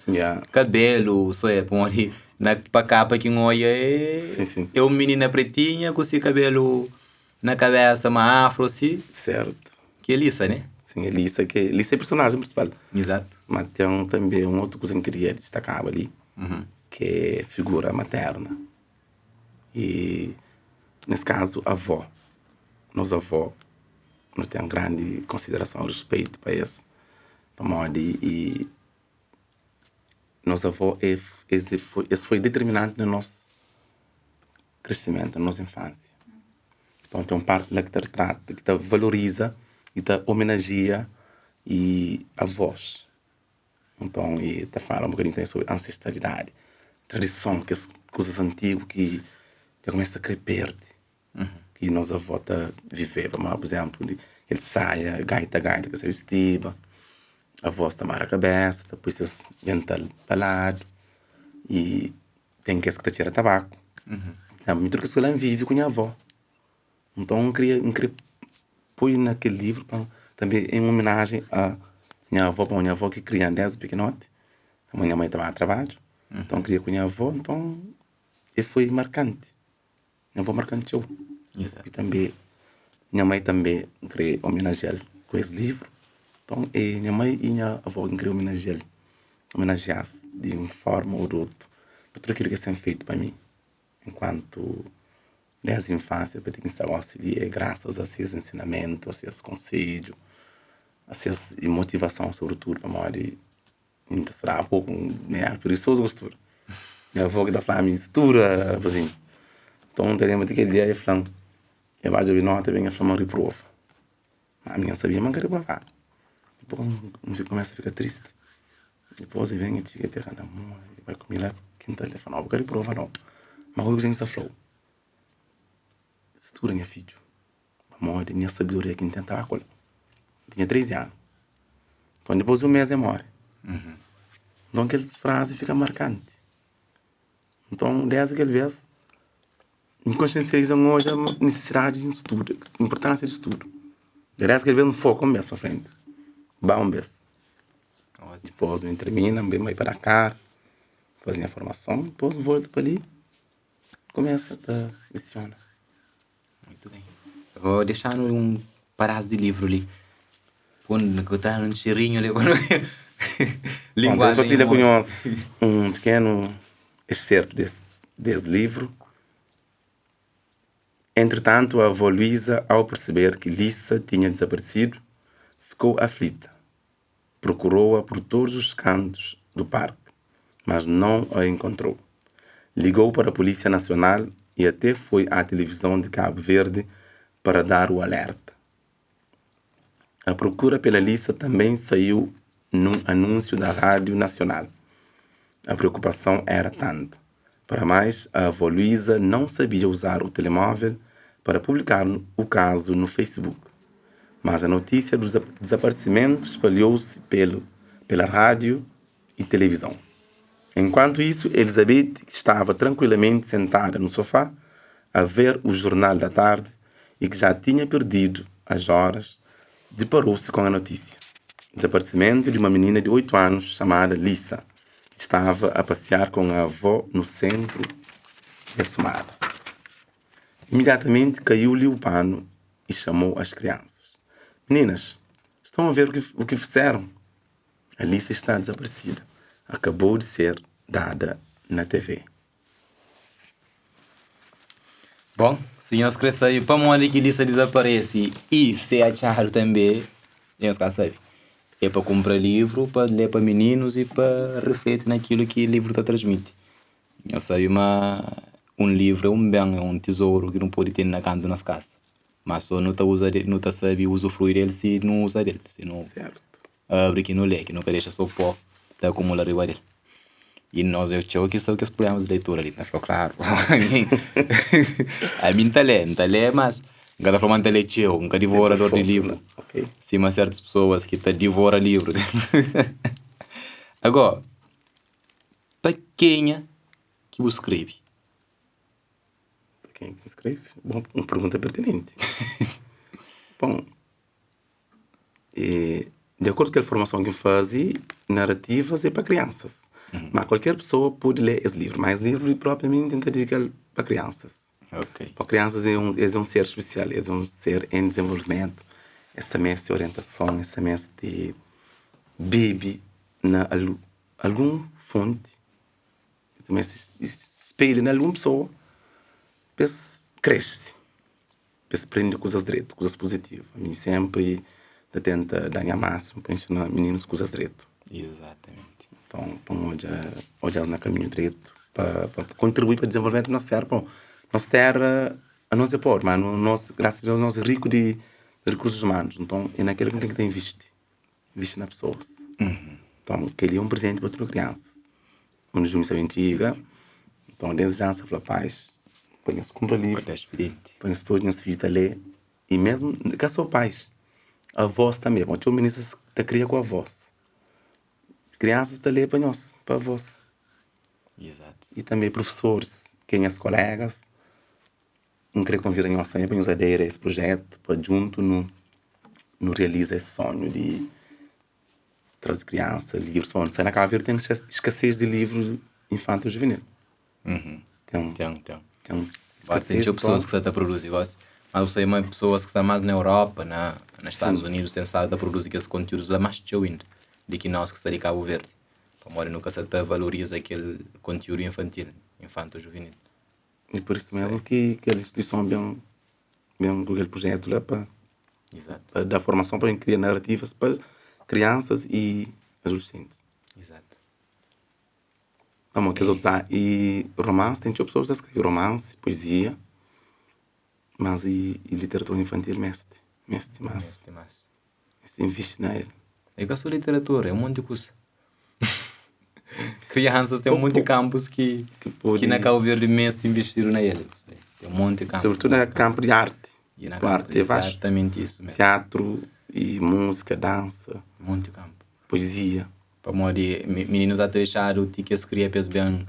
kabélu. So é pamodi na pa kapa ki N odja é é un minina pretinha ku se kabélu na kabésa ma afro si. Sertu. Ki é Lisa, né? Sin, é Lisa ki é Lisa é personajen prinsipal. Izatu. Ma ten tanbe un otu kuza ki N kria distakaba li. Ki é figura materna y nes kazu avó, nos avó nu ten grandi konsiderason ruspetu pa es pamodi y nos avó es foi determinanti na nos kresimentu na nos infansia nton ten un parti la ki ta ritrata ki ta valoriza y ta omenajia y avós. Nton, e ta fala un bokadinhu tanbe sobri ansestralidadi, tradison, kes kuzas antigu ki dja kumesa ta kre perde, ki nos avó ta viveba. Ma pur izénplu, kel saia gaita gaita ki es ta bistiba, avós ta mara kabésa, ta poi ses dental pa ladu y ten kes ki ta txera tabaku. Pur izénplu, mi tudu kes kuza la N vive ku nha avó. Nton, N kria, N kre poi na kel livru pa tanbe en omenajen a nha avó, pamodi nha avó ki krian desdi pikinoti, pamodi nha mai ta ba trabadju, nton N kria ku nha avó, nton e foi markanti, nha avó markan txeu. I tanbe nha mai tanbe N kre omenajial ku es livru, nton e nha mai i nha avó ki N kre omenajial, omenajias di un forma ô di otu pa tudu kil ki es ten fetu pa mi. Enkuantu desdi infánsia pa ti ki N sta gosi li é grasas a ses ensinamentu, a ses konsedju, a ses motivason sobritudu pamodi N ta studaba poku, N éra prigisozu ku studa. Nha avó ki ta fla-mi studa rapazinhu. Nton N ta lenbra ti kel dia el fla-m, el ba djobe nota ben el fla-m ma N riprova. Ma mi ka sabia ma N ka reprovadu. Dipôs N kumesa fika tristi. Dipôs el ben el txiga el pega na mon el bai ku mi la kintal el fla, no bu ka reprova no. Ma obi kuzê ki N sta fla-u, studa nha fidju, pamodi nha sabedoria ki N ten ta ba ku el. N tinha 13 anu. Nton dipôs di un mês el móre. Nton kel frazi fika markanti. Nton désdi kel bês N konsiensializa N odja nisisidadi di studa, inpurtánsia di studu. Désdi kel bês N foka un bês pa frenti, ba un bês. Dipôs N tirmina, N ben bai pa Dakar, faze nha formason, dipôs N volta pa li, kumesa ta lesiona. Muitu ben. Bo dexa-nu un padás di livru li. Pon ku ta un txerinhu li pa nu Bom, partilha ku nhos un pequeno excerto des, des livro. Entretanto, a avó Luísa, ao perceber que Lissa tinha desaparecido, ficou aflita. Procurou-a por todos os cantos do parque, mas não a encontrou. Ligou para a Polícia Nacional e até foi à televisão de Cabo Verde para dar o alerta. A procura pela Lissa também saiu num anúncio da Rádio Nacional. A preocupação era tanta. Para mais, a avó Luísa não sabia usar o telemóvel para publicar o caso no Facebook. Mas a notícia do desaparecimento espalhou-se pelo, pela rádio e televisão. Enquanto isso, Elizabeth, que estava tranquilamente sentada no sofá a ver o jornal da tarde e que já tinha perdido as horas, deparou-se com a notícia. Desaparecimento de uma menina de 8 anos chamada Lissa, que estava a passear com a avó no centro de Assomada. Imediatamente caiu-lhe o pano e chamou as crianças. Meninas, estão a ver o que, o que fizeram? Alice está desaparecida. Acabou de ser dada na TV. Bon, si nhos kre sabe pamodi ki Lisa dizaparese i se atxadu tanbe, nhos ka sabe. É pa kunpra livru pa lé pa mininus i pa rifleti na kilu ki livru ta transmiti. Nhos sabe ma un livru é un ben, é un tizoru ki nu pode ten na kantu nos kasa. Má sô nu ta uza nu ta sabe uzufrui del si nu uza del, si nu abri ki nu lé, ki nu ka dexa sô pó ta akumula riba del. I nos é txeu ki sabe kes prublémas di leitura li, N ta fla klaru ami N ta lé, N ta lé mas N ka ta fla ma N ta lé txeu, N ka divorador di livru sima sertus pesoas ki ta divora livru. Agora, pa kenha ki bu skrebe? Pa kenha ki N skrebe? Bon, un pergunta pertinenti. Bon, di akordu ku kel formason ki N faze, narativas é pa kriansas. Ma kualker pesoa pode lé es livru, ma es livru propriamenti N ta dedika-l pa kriansas. Pa kriansas é un, es é un ser spesial, es é un ser en dizenvolvimentu, es ta meste orientason, es ta meste bebe na algun fonti, es ta meste spelha na algun pesoa pa es krese. Pa es prende kuzas dretu, kuzas puzitivu. Ami sénpri ta tenta da nha másimu pa inxina mininus kuzas dretu. Izatamenti. Nton, pa N odja, odja-s na kaminhu dretu, pa pa kontribui pa dizenvolvimentu di nos téra. Pamodi nos téra, anos é pobri, má nos, grasas a Deus, nos é riku di rikursus umanus. Nton, é na kel-la ki nu ten ki ta invisti, invisti na pesoas. Nton, kel-li é un prezenti pa tudu kriansas. Un di sa ben txiga, nton desdi já N sa fla pais pa nhos kunpra livru, pa nhos poi nhos fidju ta lé, i mesmu ka so pais, avós tanbe, pamodi txeu minis ta kria ku avós, kriansas ta lé pa nhos, pa avós, i tanbe profesoris ki é nhas kolegas, N kre konvida nhos tanbe pa nhos aderi a es prujetu pa djuntu nu nu realiza es sonhu di traze kriansa livrus. Pamodi sai na Kabu Verdi ten eskasez di livru infantil juvenil. Ten, ten, ten. Ten eskasez. Ten txeu pesoas ki sta ta produzi gosi, mas bu sabe ma pesoas ki sta mas na Europa, na na Stadus Unidus ten stadu ta produzi kes kontiúdus la mas txeu inda di ki nos ki sta di Kabu Verdi, pamodi nu ka sta ta valoriza kel kontiúdu infantil, infanto juvenil. E por isso mesmo que kel instituison ben ben ku kel projetu la pa Exato. pa da formason pa kria narativas pa kriansas i adulesentis. Exato. Pamodi kes otus a i romansi ten txeu pesoas ta skrebe romansi, poezia, mas i literatura infantil meste, meste mas. Meste mas. Meste invisti na el. É ka so literatura, é un monti kusa. Kriansas ten un monti kampus ki ki na Kabu Verdi meste invistidu na el. Ten un monti kampu. Sobretudu na kampu di arti. I na kampu, Arti é vastu. Exatamenti isu mesmu. Teatru i múzika, dansa. Un monti kampu. Poezia. Pamodi mininus ata dexadu ti ki es kria pa es ben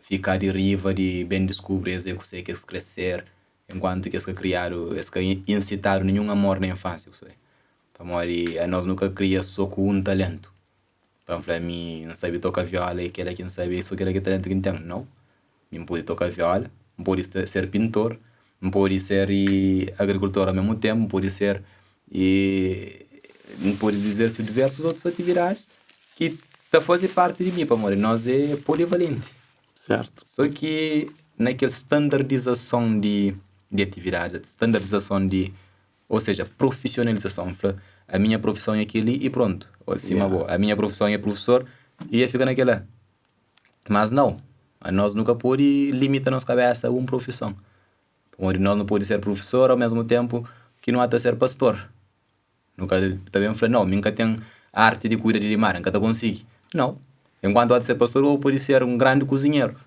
fika di riba di ben diskubri es é kuse ki es kre ser. Enkuantu ki es ka kriadu, es ka insitadu ninhun amor na infansia, ku Pamodi anos nu ka kria so ku un talentu. Pa N fla mi N sabe toka viola i kela ki N sabe é so kela ki talentu ki N ten. Nau. Mi N pode toka viola, N pode ser pintor, N pode ser agrikultor ao mesmu tenpu, N pode ser N pode izerse diversus otus atividadis ki ta faze parti di mi pamodi nos é polivalenti. Sertu. So ki na kel standardizason di di atividadis, standardizason di Ou seja, profisionalizason. N fla, a minha profissão é kel-li i prontu. Ô sima bo, a minha profissão é professor i e fika na kel-la. Mas nau, anos nu ka pode limita nos kabésa a un profison. Pamodi nos nu pode ser professor ao mesmu ténpu ki nu ata ser pastor. Nu ka ta ben fla, nau, mi N ka ten arti di kuida di limária, N ka ta konsigi. Nau, enkuantu ata ser pastor bo pode ser un grandi kuzinheru,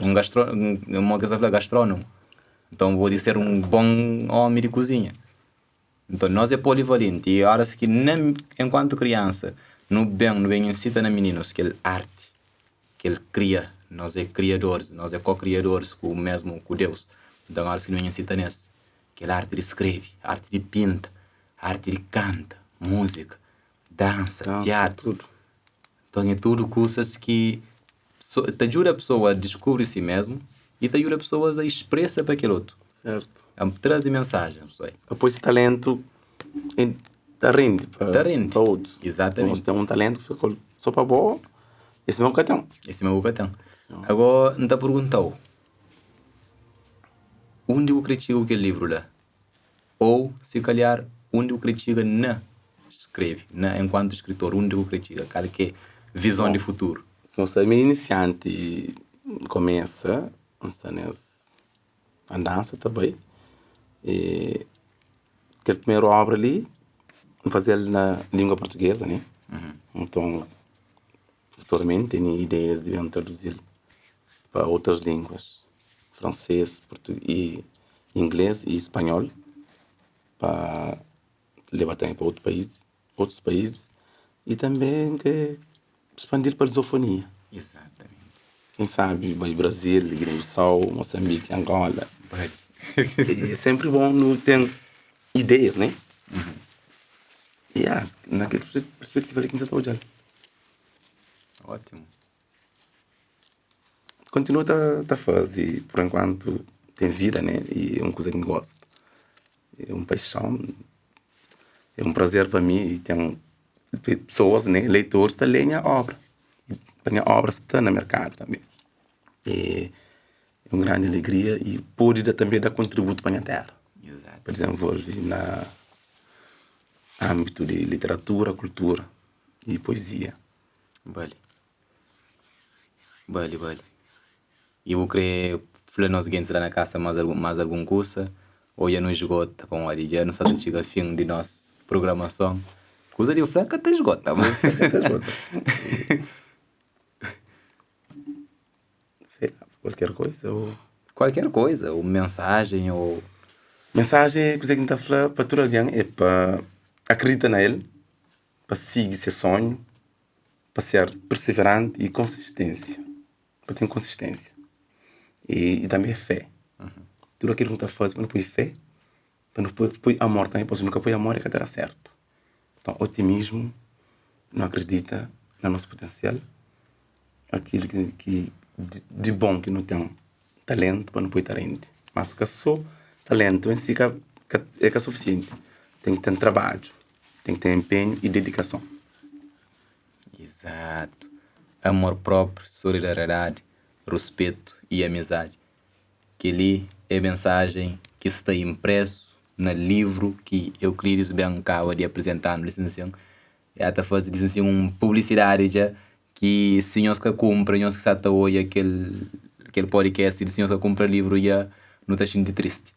un gastro, modi ki es ta fla, gastrónomu. Nton bu pode ser un bon ómi di kuzinha. Nton nos é polivalenti i óras ki na enkuantu kriansa nu ben nu ben insita na mininus kel arti kel kria nos é kriadoris nos é ko-kriadoris ku mésmu ku Deus nton óras ki nu ben insita nes kel arti di skrebe arti di pinta arti di kanta múzika dansa tiatru nton é tudu kusas ki ta djuda pesoa a diskubri si mesmu i ta djuda pesoas a expresa pa kel otu. Sertu. Traze mensajen, pessoal. Depois esse talento ta rende pa, Ta rende. pa outros. Exatamente. Você tem um talento que fica só para boa, esse mesmo que tem. Esse meu que tem. Agora, não te perguntou. Onde eu critico aquele livro lá? Ou, se calhar, onde eu critico na escreve, na, enquanto escritor, onde eu critico, qual que é visão de futuro? Se você é iniciante e começa, está nessa andança também, e aquela primeira obra ali, fazer na língua portuguesa, né? Então, futuramente, tenho ideias de traduzir para outras línguas, francês, e inglês e espanhol, para levar também para outro país, outros países, e também que expandir para a lusofonia. Exatamente. Quem sabe, Brasil, Guiné-Bissau, Moçambique, Angola. E é sempre bom não ter ideias, né? E naquela perspectiva ali que você está olhando. Ótimo. Continua a fazer, por enquanto tem vida, né? E é uma coisa que eu gosto. É uma paixão, é um prazer para mim e tem pessoas, né? Leitores que leem a obra. E a minha obra está no mercado também. É uma grande alegria e pode também dar contributo para a minha terra. Exato. Para desenvolver na âmbito de literatura, cultura e poesia. Vale. Vale, vale. E vou querer falar nos seguintes lá na casa mais algum, mais algum curso ou já não esgota, bom, ali já não sabe chega fim de nossa programação. Coisa de falar que até esgota, mas Esgota, sim. Sei lá, qualquer coisa. Ou... qualquer coisa, ou mensagem, ou Mensagem que você está falando para todo alguém é para acreditar nele, para seguir seu sonho, para ser perseverante e consistência. Para ter consistência. E também fé. Tudo aquilo que está fazendo, para não pôr fé, para não pôr amor também, porque se nunca pôr amor é que dará certo. Então, otimismo, não acredita no nosso potencial, aquilo que de bom que não tem talento para não pôr talento. Mas que só talento em si que é que é suficiente. Tem que ter trabalho, tem que ter empenho e dedicação. Exato. Amor próprio, solidariedade, respeito e amizade. Que ali é a mensagem que está impresso no livro que Euclides bem acaba de apresentar no licenciação. Já está fazendo assim, uma publicidade já que se nós que compra, nós que está hoje aquele podcast, se nós que compra livro já não está sentindo triste.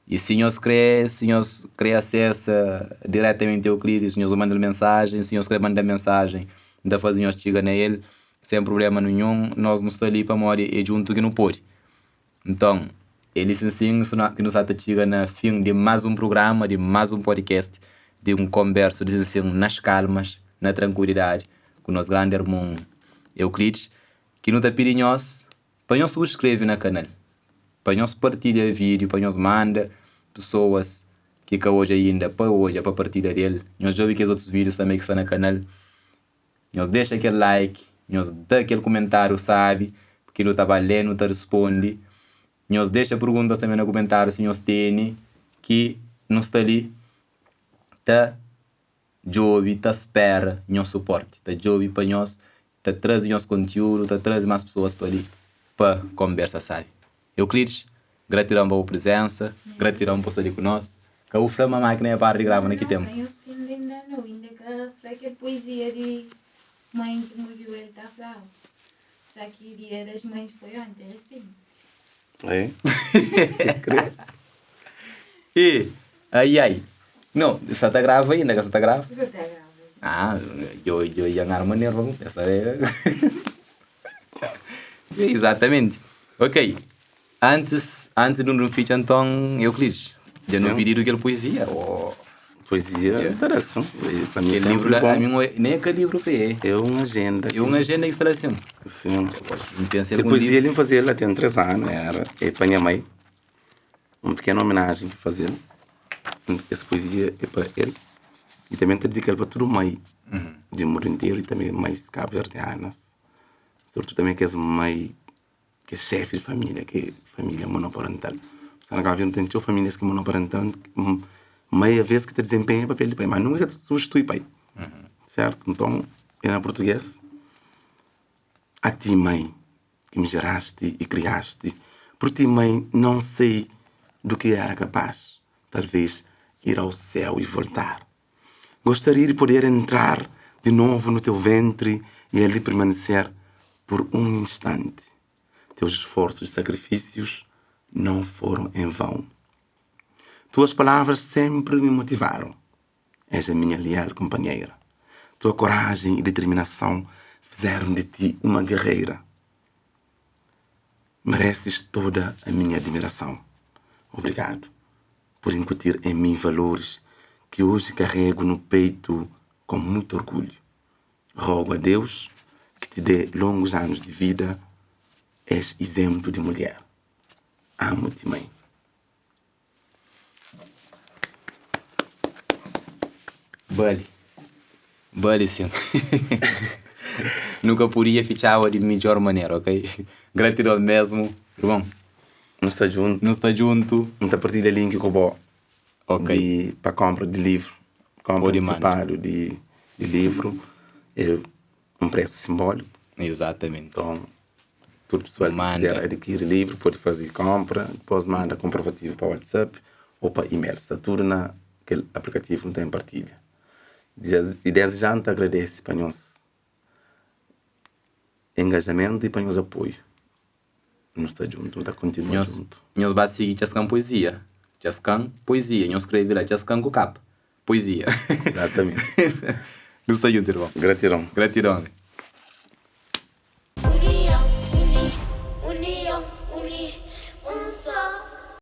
E se nós quer, se nós quer acesso diretamente ao Euclides, se nós manda mensagem, se nós quer mandar mensagem, ainda faz nós chega nele, sem problema nenhum, nós não estamos ali para morrer e junto que não pode. Então, ele sim que nos chega na fim de mais um programa, de mais um podcast, de um converso, de assim, nas calmas, na tranquilidade, com o nosso grande irmão Euclides, que não está pedindo nós, para nós subscrever no canal, para nós partilhar vídeo, para nós manda pessoas que cá hoje ainda, para hoje, para partilhar dele. Nós já vi que os outros vídeos também que estão no canal. Nós deixa aquele like, nós dá aquele comentário, sabe? Porque não está lendo, não tá responde. Nós deixa perguntas também no comentário se nós tem, que não está ali, tá job, tá espera nós suporte, tá job para nós, tá trazer nosso conteúdo, tá trazer mais pessoas para ali, para conversa, sabe? Euclides, gratidão pela presença, gratidão por estar ali conosco. Que o Flama máquina é para de gravar naquele tempo. Não, eu ainda não, ainda que a poesia de mãe que morreu, ele está a falar. Já que o dia das mães foi ontem, assim. É? Se crê. E, ai ai. Não, só está grave ainda, que só está grave. Você está grave. Ah, eu ia ganhar uma nerva, essa é. Exatamente. Ok. Antes de um feat, então, Euclides, já não pediram aquela poesia? Ou... Poesia, interessam. Para mim, Aquele sempre livro lá, bom. a mim, nem aquele livro foi. É uma agenda. É uma agenda que está assim. Sim. Não pensei E algum poesia livro. ele fazia ela tem 3 anos, era. É para minha mãe. Uma pequena homenagem que fazer. Essa poesia é para ele. E também te dedicar para toda mãe de mundo inteiro e também mães cabo-verdianas. Sobretudo também que é mãe, que é chefe de família, que é família monoparental. Sta na Cabo Verde nu ten txeu famílias ki monoparental mai a ves ki ta dizenpenha papel di pai ma nunka ka ta substitui pai sertu nton e na português a ti mãe que me geraste e criaste por ti mãe não sei do que era capaz talvez ir ao céu e voltar gostaria de poder entrar de novo no teu ventre e ali permanecer por um instante teus esforços e sacrifícios não foram em vão. Tuas palavras sempre me motivaram. És a minha leal companheira. Tua coragem e determinação fizeram de ti uma guerreira. Mereces toda a minha admiração. Obrigado por incutir em mim valores que hoje carrego no peito com muito orgulho. Rogo a Deus que te dê longos anos de vida. És exemplo de mulher. Amo-te, mãe. Bali. Bali sim. Nunca podia fitxaba di midjor manera, ok? Gratidon mesmo, irmon. Nu sta djuntu. Nu sta djuntu. N ta partilha link ku bo. Ok. Di, pa compra di livru. Compra Pode manda. antecipado di, di livru. É um preço simbólico. Exatamente. Então, tudo pessoal que Manda. quiser adquirir livro pode fazer compra, depois manda comprovativo para WhatsApp ou para e-mail. Está tudo naquele aplicativo que tem partilha. E desde já te agradece para nós engajamento e para nós apoio. Nós está junto, está continua Nhos, junto. nhos vai seguir Tchascan Poesia. Tchascan Poesia. Nhos escreve lá Tchascan com capa. Poesia. Exatamente. Nu sta junto, irmão. Gratidão. Gratidão.